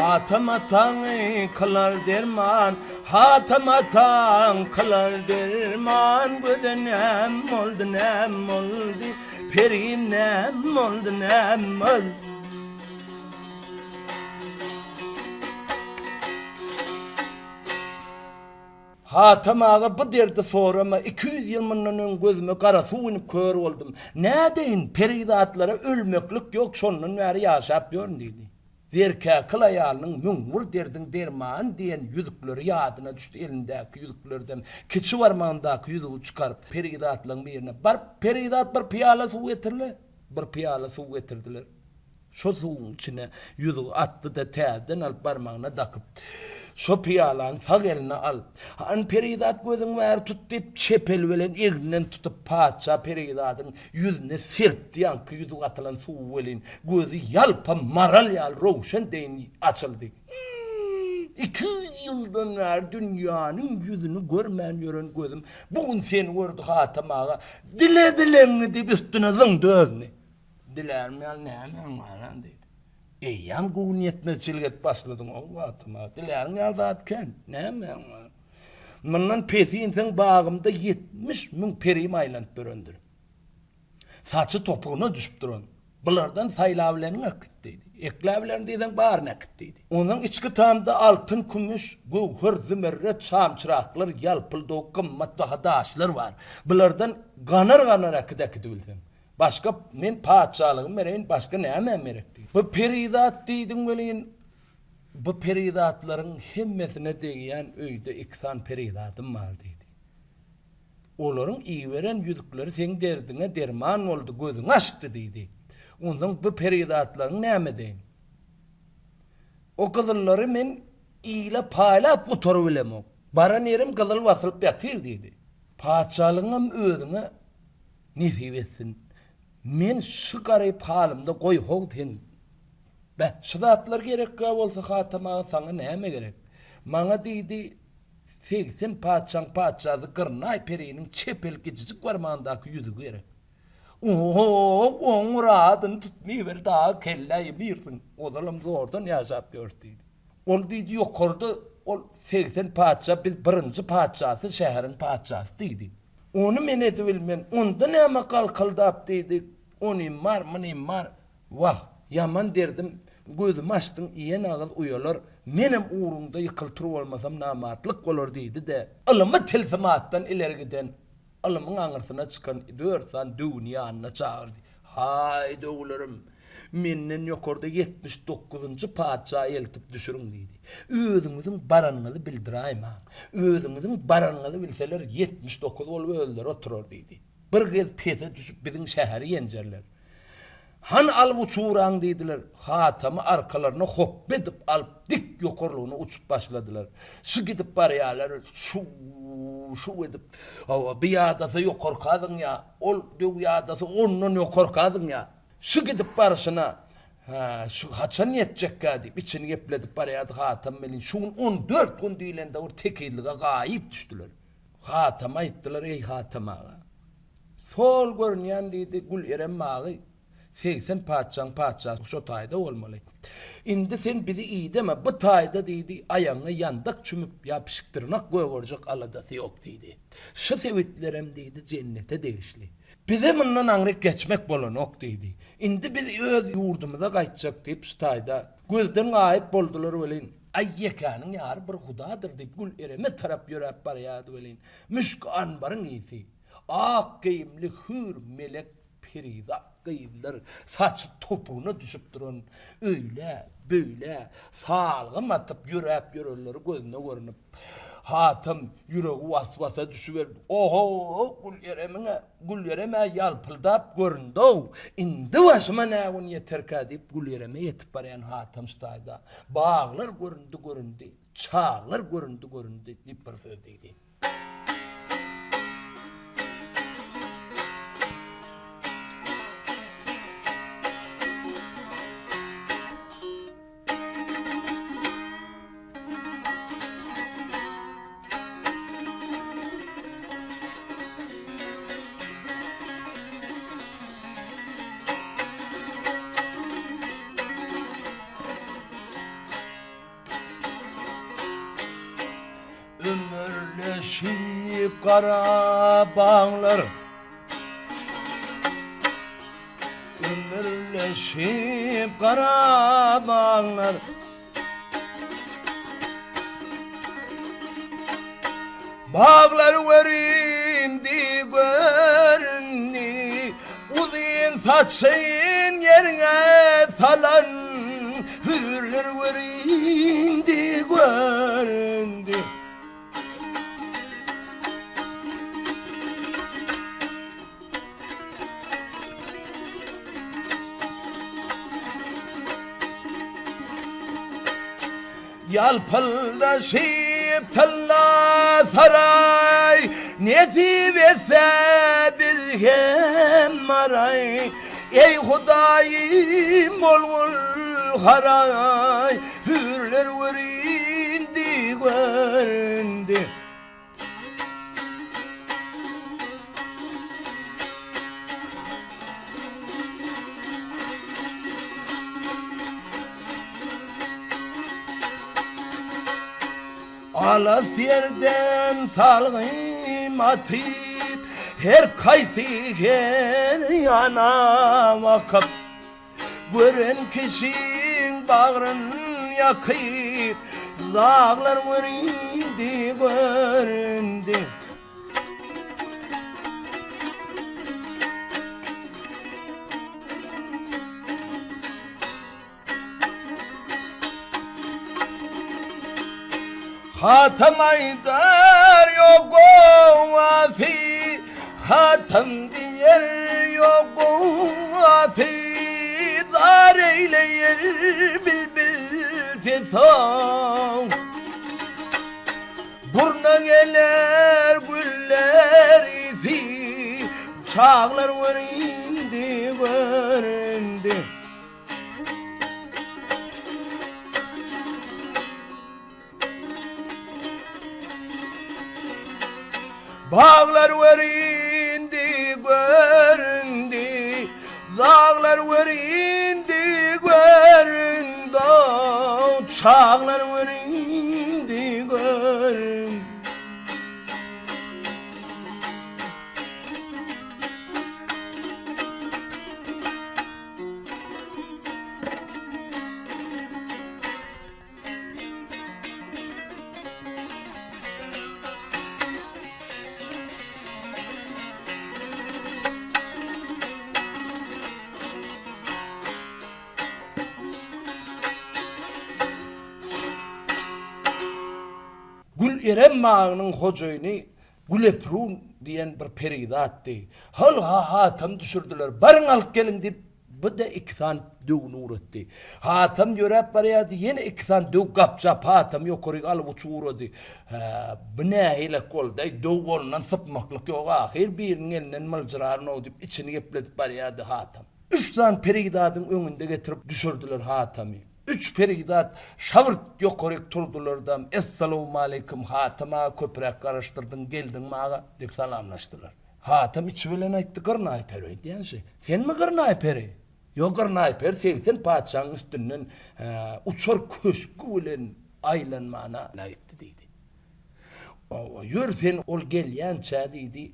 Hatam ataň kylar derman, Hatam ataň kylar derman, Göze näm boldy, näm boldy, Perim näm boldy, näm boldy. Hatam aga bu derdi sorama, 200 ýyl mundan öň gözüme gara suw inip kör boldum. Nädeýin, perizatlara ölmeklik ýok, şondan bäri ýaşap ýörün diýdi. Zerkäkil aýalynyň 1001 derdiň dermany diýen ýüzükleri ýadyna düşdi, elindäki ýüzüklerden kiçi barmagyndaky ýüzügi çykaryp, perizatlaryň birine, Baryp, perizat bir pyýala suw getir-le! Bir pyýala suw getirdiler. Şo suwuň içine ýüzügi atdy-da, täzeden alyp barmagyna dakyp, şo pyýalany sag eline alyp, Hany perizat gözüňi bäri tut diýip, çep eli bilen egninden tutup, patyşa perizadyň ýüzüne serpdi, ýaňky ýüzük atylan suwy welin, gözi ýalpa maral ýaly röwşen deýin açyldy. 200 ýyldan bäri dünýäniň ýüzüni görmän ýören gözüm bu gün seni gördi Hatam aga, dile dileňňi diýip üstüne zyňdy özüni. Dilärim ýaly nämäň bar-a diýdi. Eýýäm göwün ýetmezçilik edip başladyň-ow Hatam aga. Diläriň ýaly zat kän. Nämäň bar? Mundan pesi inseň bagymda 70 müň perim aýlanyp ýörendir. Saçy topugyna düşüp duran. Bulardan saýlabileniňi äkit diýdi. Ekläbilerin diýseň baryny äkit diýdi. Onsoň içki tamda altyn, kümüş, göwher, zümerret, şamçyraklar, ýalpyldawuk gymmatbaha daşlar bar. Bulardan ganar-ganar äkit äkidibilseň. Başga men patyşalygymy bereýin, başga nämäm gerek diýdi. Bu perizat diýdiň welin, bu perizatlaryň hemmesine degýän öýde iki sany perizadym bar diýdi. Olaryň iberen ýüzükleri seň derdiňe derman boldy, gözüňi açdy diýdi. Onsoň bu perizatlaryňy näme edeýin? O gyzyllary men ile paýlap gutarybilemok. Baran ýerim gyzyl basylyp ýatyr diýdi. Patyşalygyňam özüňe nesip etsin. Men şu garyp halymda goý how sen. Beh, şu zatlar gerekkä bolsa Hatam aga saňa näme gerek? Maňa diýdi, 80 patyşaň patyşasy Gyrnaý periniň çep el kiçijik barmagyndaky ýüzügi gerek. Oho, oň myradyny tutmyber dagy kellä ýemirsiň. Ozalam zordan ýaşap ýörüs diýdi. Ol diýdi ýokarda ol 80 patyşa biz birinji patyşasy şäheriň patyşasy diýdi. Ony men edibilmen, onda näme galkyldap diýdi, onym bar, munym bar. Wah, ýaman derdim, gözümi açdyň iýen agyz uýalar, menem ugruňda ýykyl-tur bolmasam namartlyk bolar diýdi-de, ylymy tilsimatdan ileri giden, ylymyň aňyrsyna çykan dört sany döwüni ýanyna çagyrdy. Haý, döwlerim, menden ýokarda 70 dokuzynjy patyşa eltip düşüriň diýdi. Özüňiziň baranyňyzy bildiräýmäň. Özüňiziň baranyňyzy bilseler, 79 bolup özleri oturar diýdi. Bir gez pese düşüp biziň şäheri ýenjerler. Hany alyp uçuraň diýdiler. Hatamy arkalaryna hopba edip alyp dik ýokarlygyna uçup başladylar. Şu gidip barýarlar, şuw-şuw edip, hawa, bir ýadasa ýokarka zyňýar, ol döw ýadasa ondan ýokarka zyňýar. Şu gidip barşyna, Hä, şu haçan ýetjekkä diýip, içini gepledip barýardy Hatam welin, şu gün 14 gün diýlende bir tekizlige gaýyp düşdüler. Hatama aýtdylar, Eý, Hatam aga! Sol görünýän diýdi, Gül Erem bagy 80 patyşaň patyşasy şo taýda bolmaly. Indi sen bizi ideme, bu taýda diýdi, aýagyňa ýandak çümüp ýa pişikdyrnak gögerjek aladasy ýok diýdi. Şu sebitlerem diýdi, jennete degişli. Bize mundan aňryk geçmek bolanok diýdi. Indi biz öz ýurdumyza gaýtjak diýip şu taýda gözden gaýyp boldular welin, Aý ýekäniň ýary bir hudadyr diýip Gül Ereme tarap ýöräp barýardy welin, müşki-anbaryň ysy, ak geýimli hüýr melek. Perizat gyzlar saçy topugyna düşüp duran öýlä, beýlä salgym atyp ýöräp ýörenleri gözüne görnüp, Hatam ýüregi was-wasa düşüberdi. Oho, Güleremiň-ä, Gülerem-ä ýalpyldap göründi-ow, indi başyma nä gün ýeterkä diýip, Gülereme ýetip barýan Hatam şu taýda, Baglar göründi, göründi, çaglar göründi, göründi diýip bir söz diýdi. Ümürleşip gara baglar Ümürleşip gara baglar Baglar göründi göründi Uzyn saçyn ýerine salan Hürler göründi göründi. Ýalpyldaşyp tylla saraý, Nesip etse biz hem baraý. Eý Hudaýym bolgul haraý, Hürler göründi göründi. Alys ýerden salgym atyp, Her kaýsy her ýana bakyp, Gören kişiň bagryn ýakyp, Daglar göründi, göründi. Hatam aýdar ýok gowasy, Hatam diýer ýok gowasy, Zar eýleýer bilbil sesin. Burna geler güller ysy, Çaglar göründi, göründi. Baglar göründi, göründi, Daglar göründi, göründi, Çaglar göründi, göründi. Gül Erem bagynyň hojaýyny Güleprun diýen bir perizatdy. Hol-ha Hatam düşürdiler. Baryň alyp geliň diýip, bu-da iki sany döwüni ugratdy. Hatam ýöräp barýardy, ýene iki sany döw gapjap Hatamy ýokaryk alyp uçup ugrady. Hä, bu nähilek boldy-aý, döw golundan sypmaklyk ýok, ahyr biriniň elinden myljyraryn-ow diýip, içini gepledip barýardy Hatam. Üç sany perizadyň öňünde getirip düşürdiler Hatamy. Üç perizat şabyrt ýokaryk turdulardam, Essalawmaleýkim, Hatam aga, köpräk garaşdyrdyň, geldiňmi aga? diýip salamlaşdylar. Hatam içi bilen aýtdy, Gyrnaý peri öýdýän şi. Senmi Gyrnaý peri? Ýok, Gyrnaý peri 80 patyşanyň üstünden uçar köşgi bilen aýlanmana gitdi diýdi. Owa, ýör sen ol gelýänçä diýdi,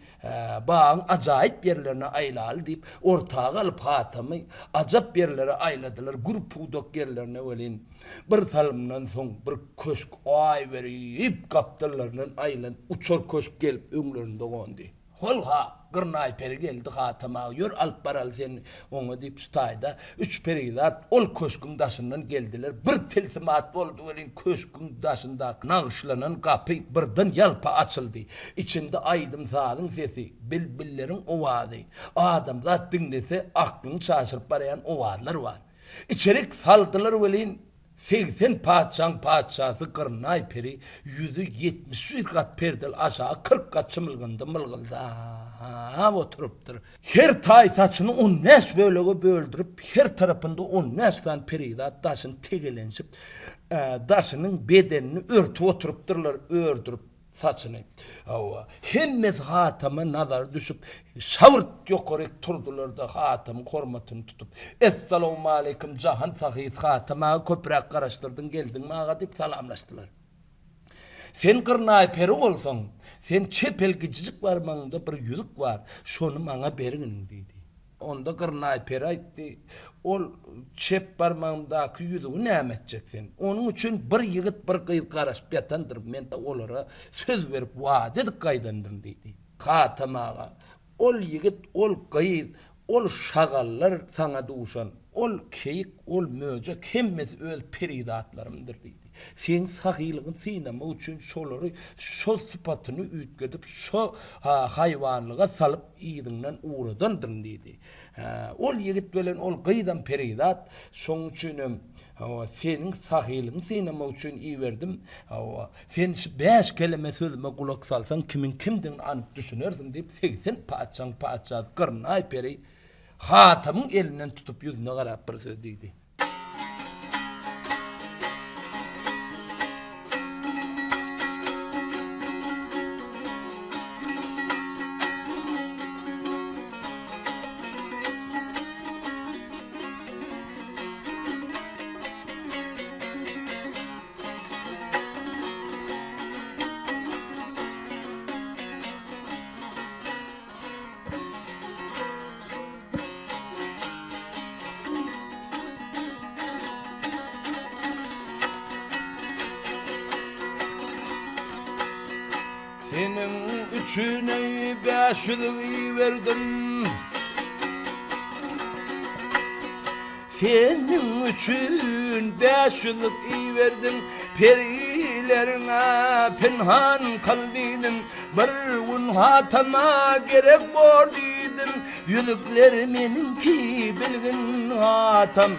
bagyň ajaýyp ýerlerine aýlaly diýip, ortaga alyp Hatamy ajap ýerlere aýladylar, gür pudak ýerlerine welin, bir salymdan soň bir köşk aý berip gapdallaryndan aýlanyp uçar köşk gelip öňlerinde gondy. Hol-ha, Gyrnaý peri geldi Hatam aga, ýör alyp baraly seni oňa diýip şu taýda üç perizat ol köşgüň daşyndan geldiler. Bir tilsimat boldy welin köşgüň daşyndaky nagyşlanan gapy birden ýalpa açyldy. Içinde aýdym-sazyň sesi, bilbilleriň owazy, adamzat diňlese aklyňy çaşyryp barýan owazlar bar. Içerik saldylar welin 80 patyşaň patyşasy Gyrnaý peri ýüzi 71 gat perdeli aşagy 40 gat çymylgynda mylgyldap oturypdyr. Her taý saçyny on bäş bölege böldürip, her tarapynda on bäş sany perizat daşyny tegelenişip, daşynyň bedenini örtüp oturypdyrlar, ördürip. Saçyny. Hawa. Hemmesi Hatama nazary düşüp, şabyrt ýokaryk turdular-da, Hatamyň hormatyny tutup, Essalawmaleýkim, jahan sahysy Hatam aga, köpräk garaşdyrdyň, geldiňmi aga diýip salamlaşdylar. Sen gyrnaý peri bolsaň, sen çep el gijijik barmagyňda bir ýüzük bar, şony maňa bergin diýdi. Onda Gyrnaý peri aýtdy, Ol çep barmagymdaky ýüzügi näme etjek sen? Onuň üçin bir ýigit, bir gyz garaşyp ýatandyr, men olara söz berip, wada edip gaýdandyryn diýdi. Hatam aga, Ol ýigit, ol gyz, ol şagallar saňa duşan, ol keýik, ol möjek hemmesi öz perizatlarymdyr diýdi. Seň sahylygyňy synamak üçin şolary şo sypatyny üýtgedip, şo haýwanlyga salyp yzyňdan ugradandyryn diýdi. Hä, ol ýigit bilen ol gyzam perizat, şoň üçinem, hawa, seniň sahylygyňy synamak üçin iberdim. Hawa, sen şu bäş keleme sözüme gulak salsaň, kimiň kimdigini anyk düşünersiň diýip, 80 patyşaň patyşasy Gyrnaý peri Hatamyň elinden tutup ýüzüne garap bir söz diýdi. Seniň üçin eý bäş ýüzük iberdim. Seniň üçin bäş ýüzük iberdim, Perileriňe pynhan kyl diýdim, Bir gün Hatama gerek bor diýdim, Ýüzükler meniňki bilgin Hatam.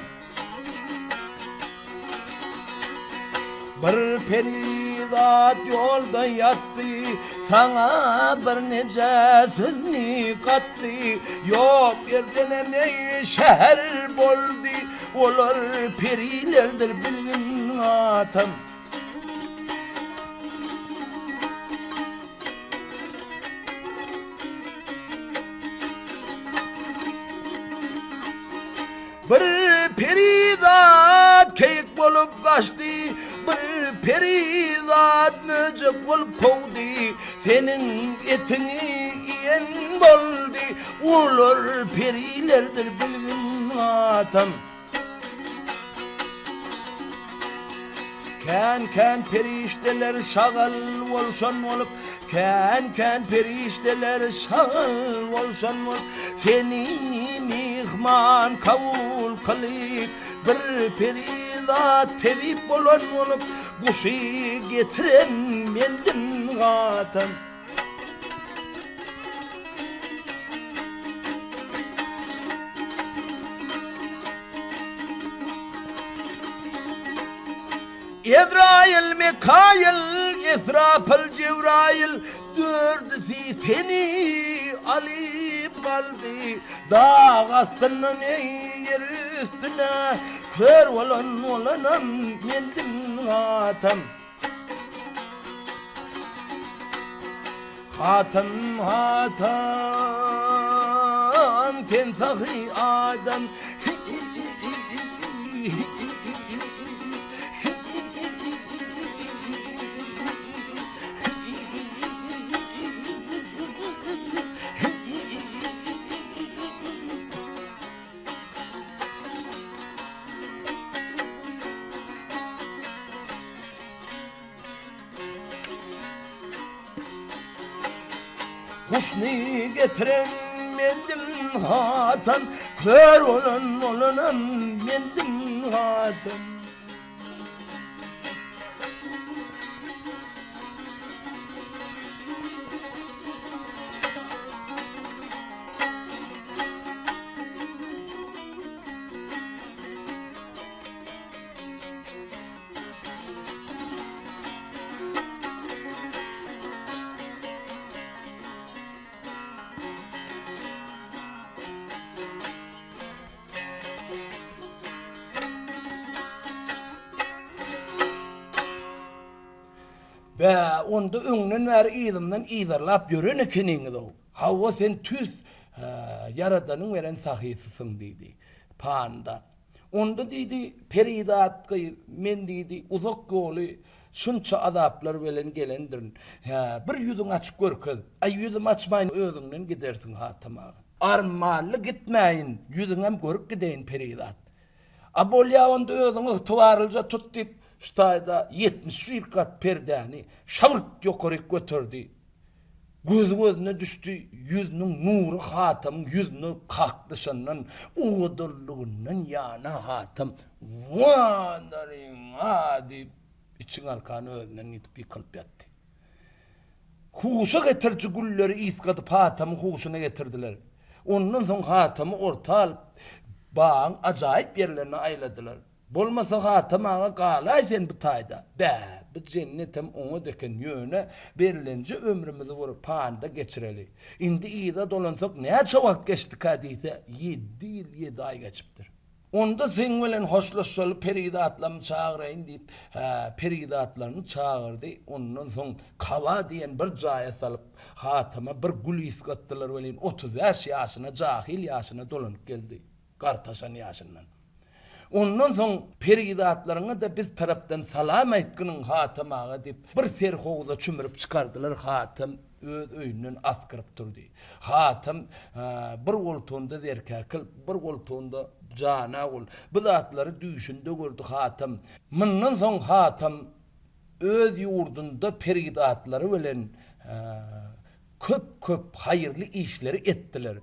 Bir perizat ýolda ýatdy, Saňa birnije sözni gatdy, Ýok ýerdenem eý şäher boldy, Olar perilerdir bilgin atam. Bir perizat keýik bolup gaçdy, Bir perizat möjek bolup kowdy, Seniň etiňi iýen boldy, Olar perilerdir bilgin atam. Kän-kän perişdeler şagal bolşan bolup, Kän-kän perişdeler şagal bolşan bolup, Seni myhman kabul kylyp, Bir perizat tebip bolan bolup, Guşy getiren mendim hatam. Ezraýyl, Mekaýyl, Esrapyl, Jebraýyl dördüsi seni alyp galdy. Dag astyndan eý ýer üstüne kör bolan bolanam mendim atam. Hatam hatam sen sahy adam. Husny getiren mendim Hatam, Kör bolan bolanam mendim Hatam. Bä, onda öňden bäri yzymdan yzarlap ýören ekeniňiz-ow. Hawa, sen tüýs Ýaradanyň beren sahysysyň, diýdi. Panda. Onda diýdi, perizat gyz, men diýdi, uzak ýoly şunça azaplar bilen gelendirin. Hä, bir ýüzüňi açyp görkez. Aý, ýüzümi açmaýyn, özüňden gidersiň, Hatam aga. Armanly gitmäýin, ýüzüňem görüp gideýin, perizat. A bolýa onda özüňi ygtybarlyja tut diýip, şu taýda 71 gat perdäni şagyrt ýokaryk göterdi. Gözi gözüne düşdi, ýüzüniň nury Hatamyň ýüzüne kaklyşandan, owadanlygyndan ýana Hatam, Wanaryň-a! diýip, içiň arkany özünden gidip ýykylyp ýatdy. Huşa getiriji gülleri ysgadyp Hatamy huşuna getirdiler. Ondan soň Hatamy orta alyp, bagyň ajaýyp ýerlerine aýladylar. Bolmasa Hatam aga galaý sen bu taýda. Bä, bu jennetem oňat eken, ýöne berlenje ömrümizi bir panyda geçireli. Indi yza dolansak näçe wagt geçdikä diýse, ýedi ýyl ýedi aý geçipdir. Onda seň bilen hoşlaşaly perizatlarymy çagyraýyn diýip, hä, perizatlaryny çagyrdy, ondan soň Kaba diýen bir jaýa salyp, Hatama bir gül ysgatdylar welin, 35 ýaşyna, jahyl ýaşyna dolanyp geldi. Gartaşan ýaşyndan. Ondan soň perizatlaryňa-da biz tarapdan salam aýtgynyň Hatam aga diýip, bir serhowza çümürip çykardylar, Hatam öz öýünden asgyryp durdy. Hatam bir goltugynda Zerkäkil, bir goltugynda Janagul. Bu zatlary düýşünde gördi Hatam. Mundan soň Hatam öz ýurdunda perizatlary bilen köp-köp haýyrly işleri etdiler.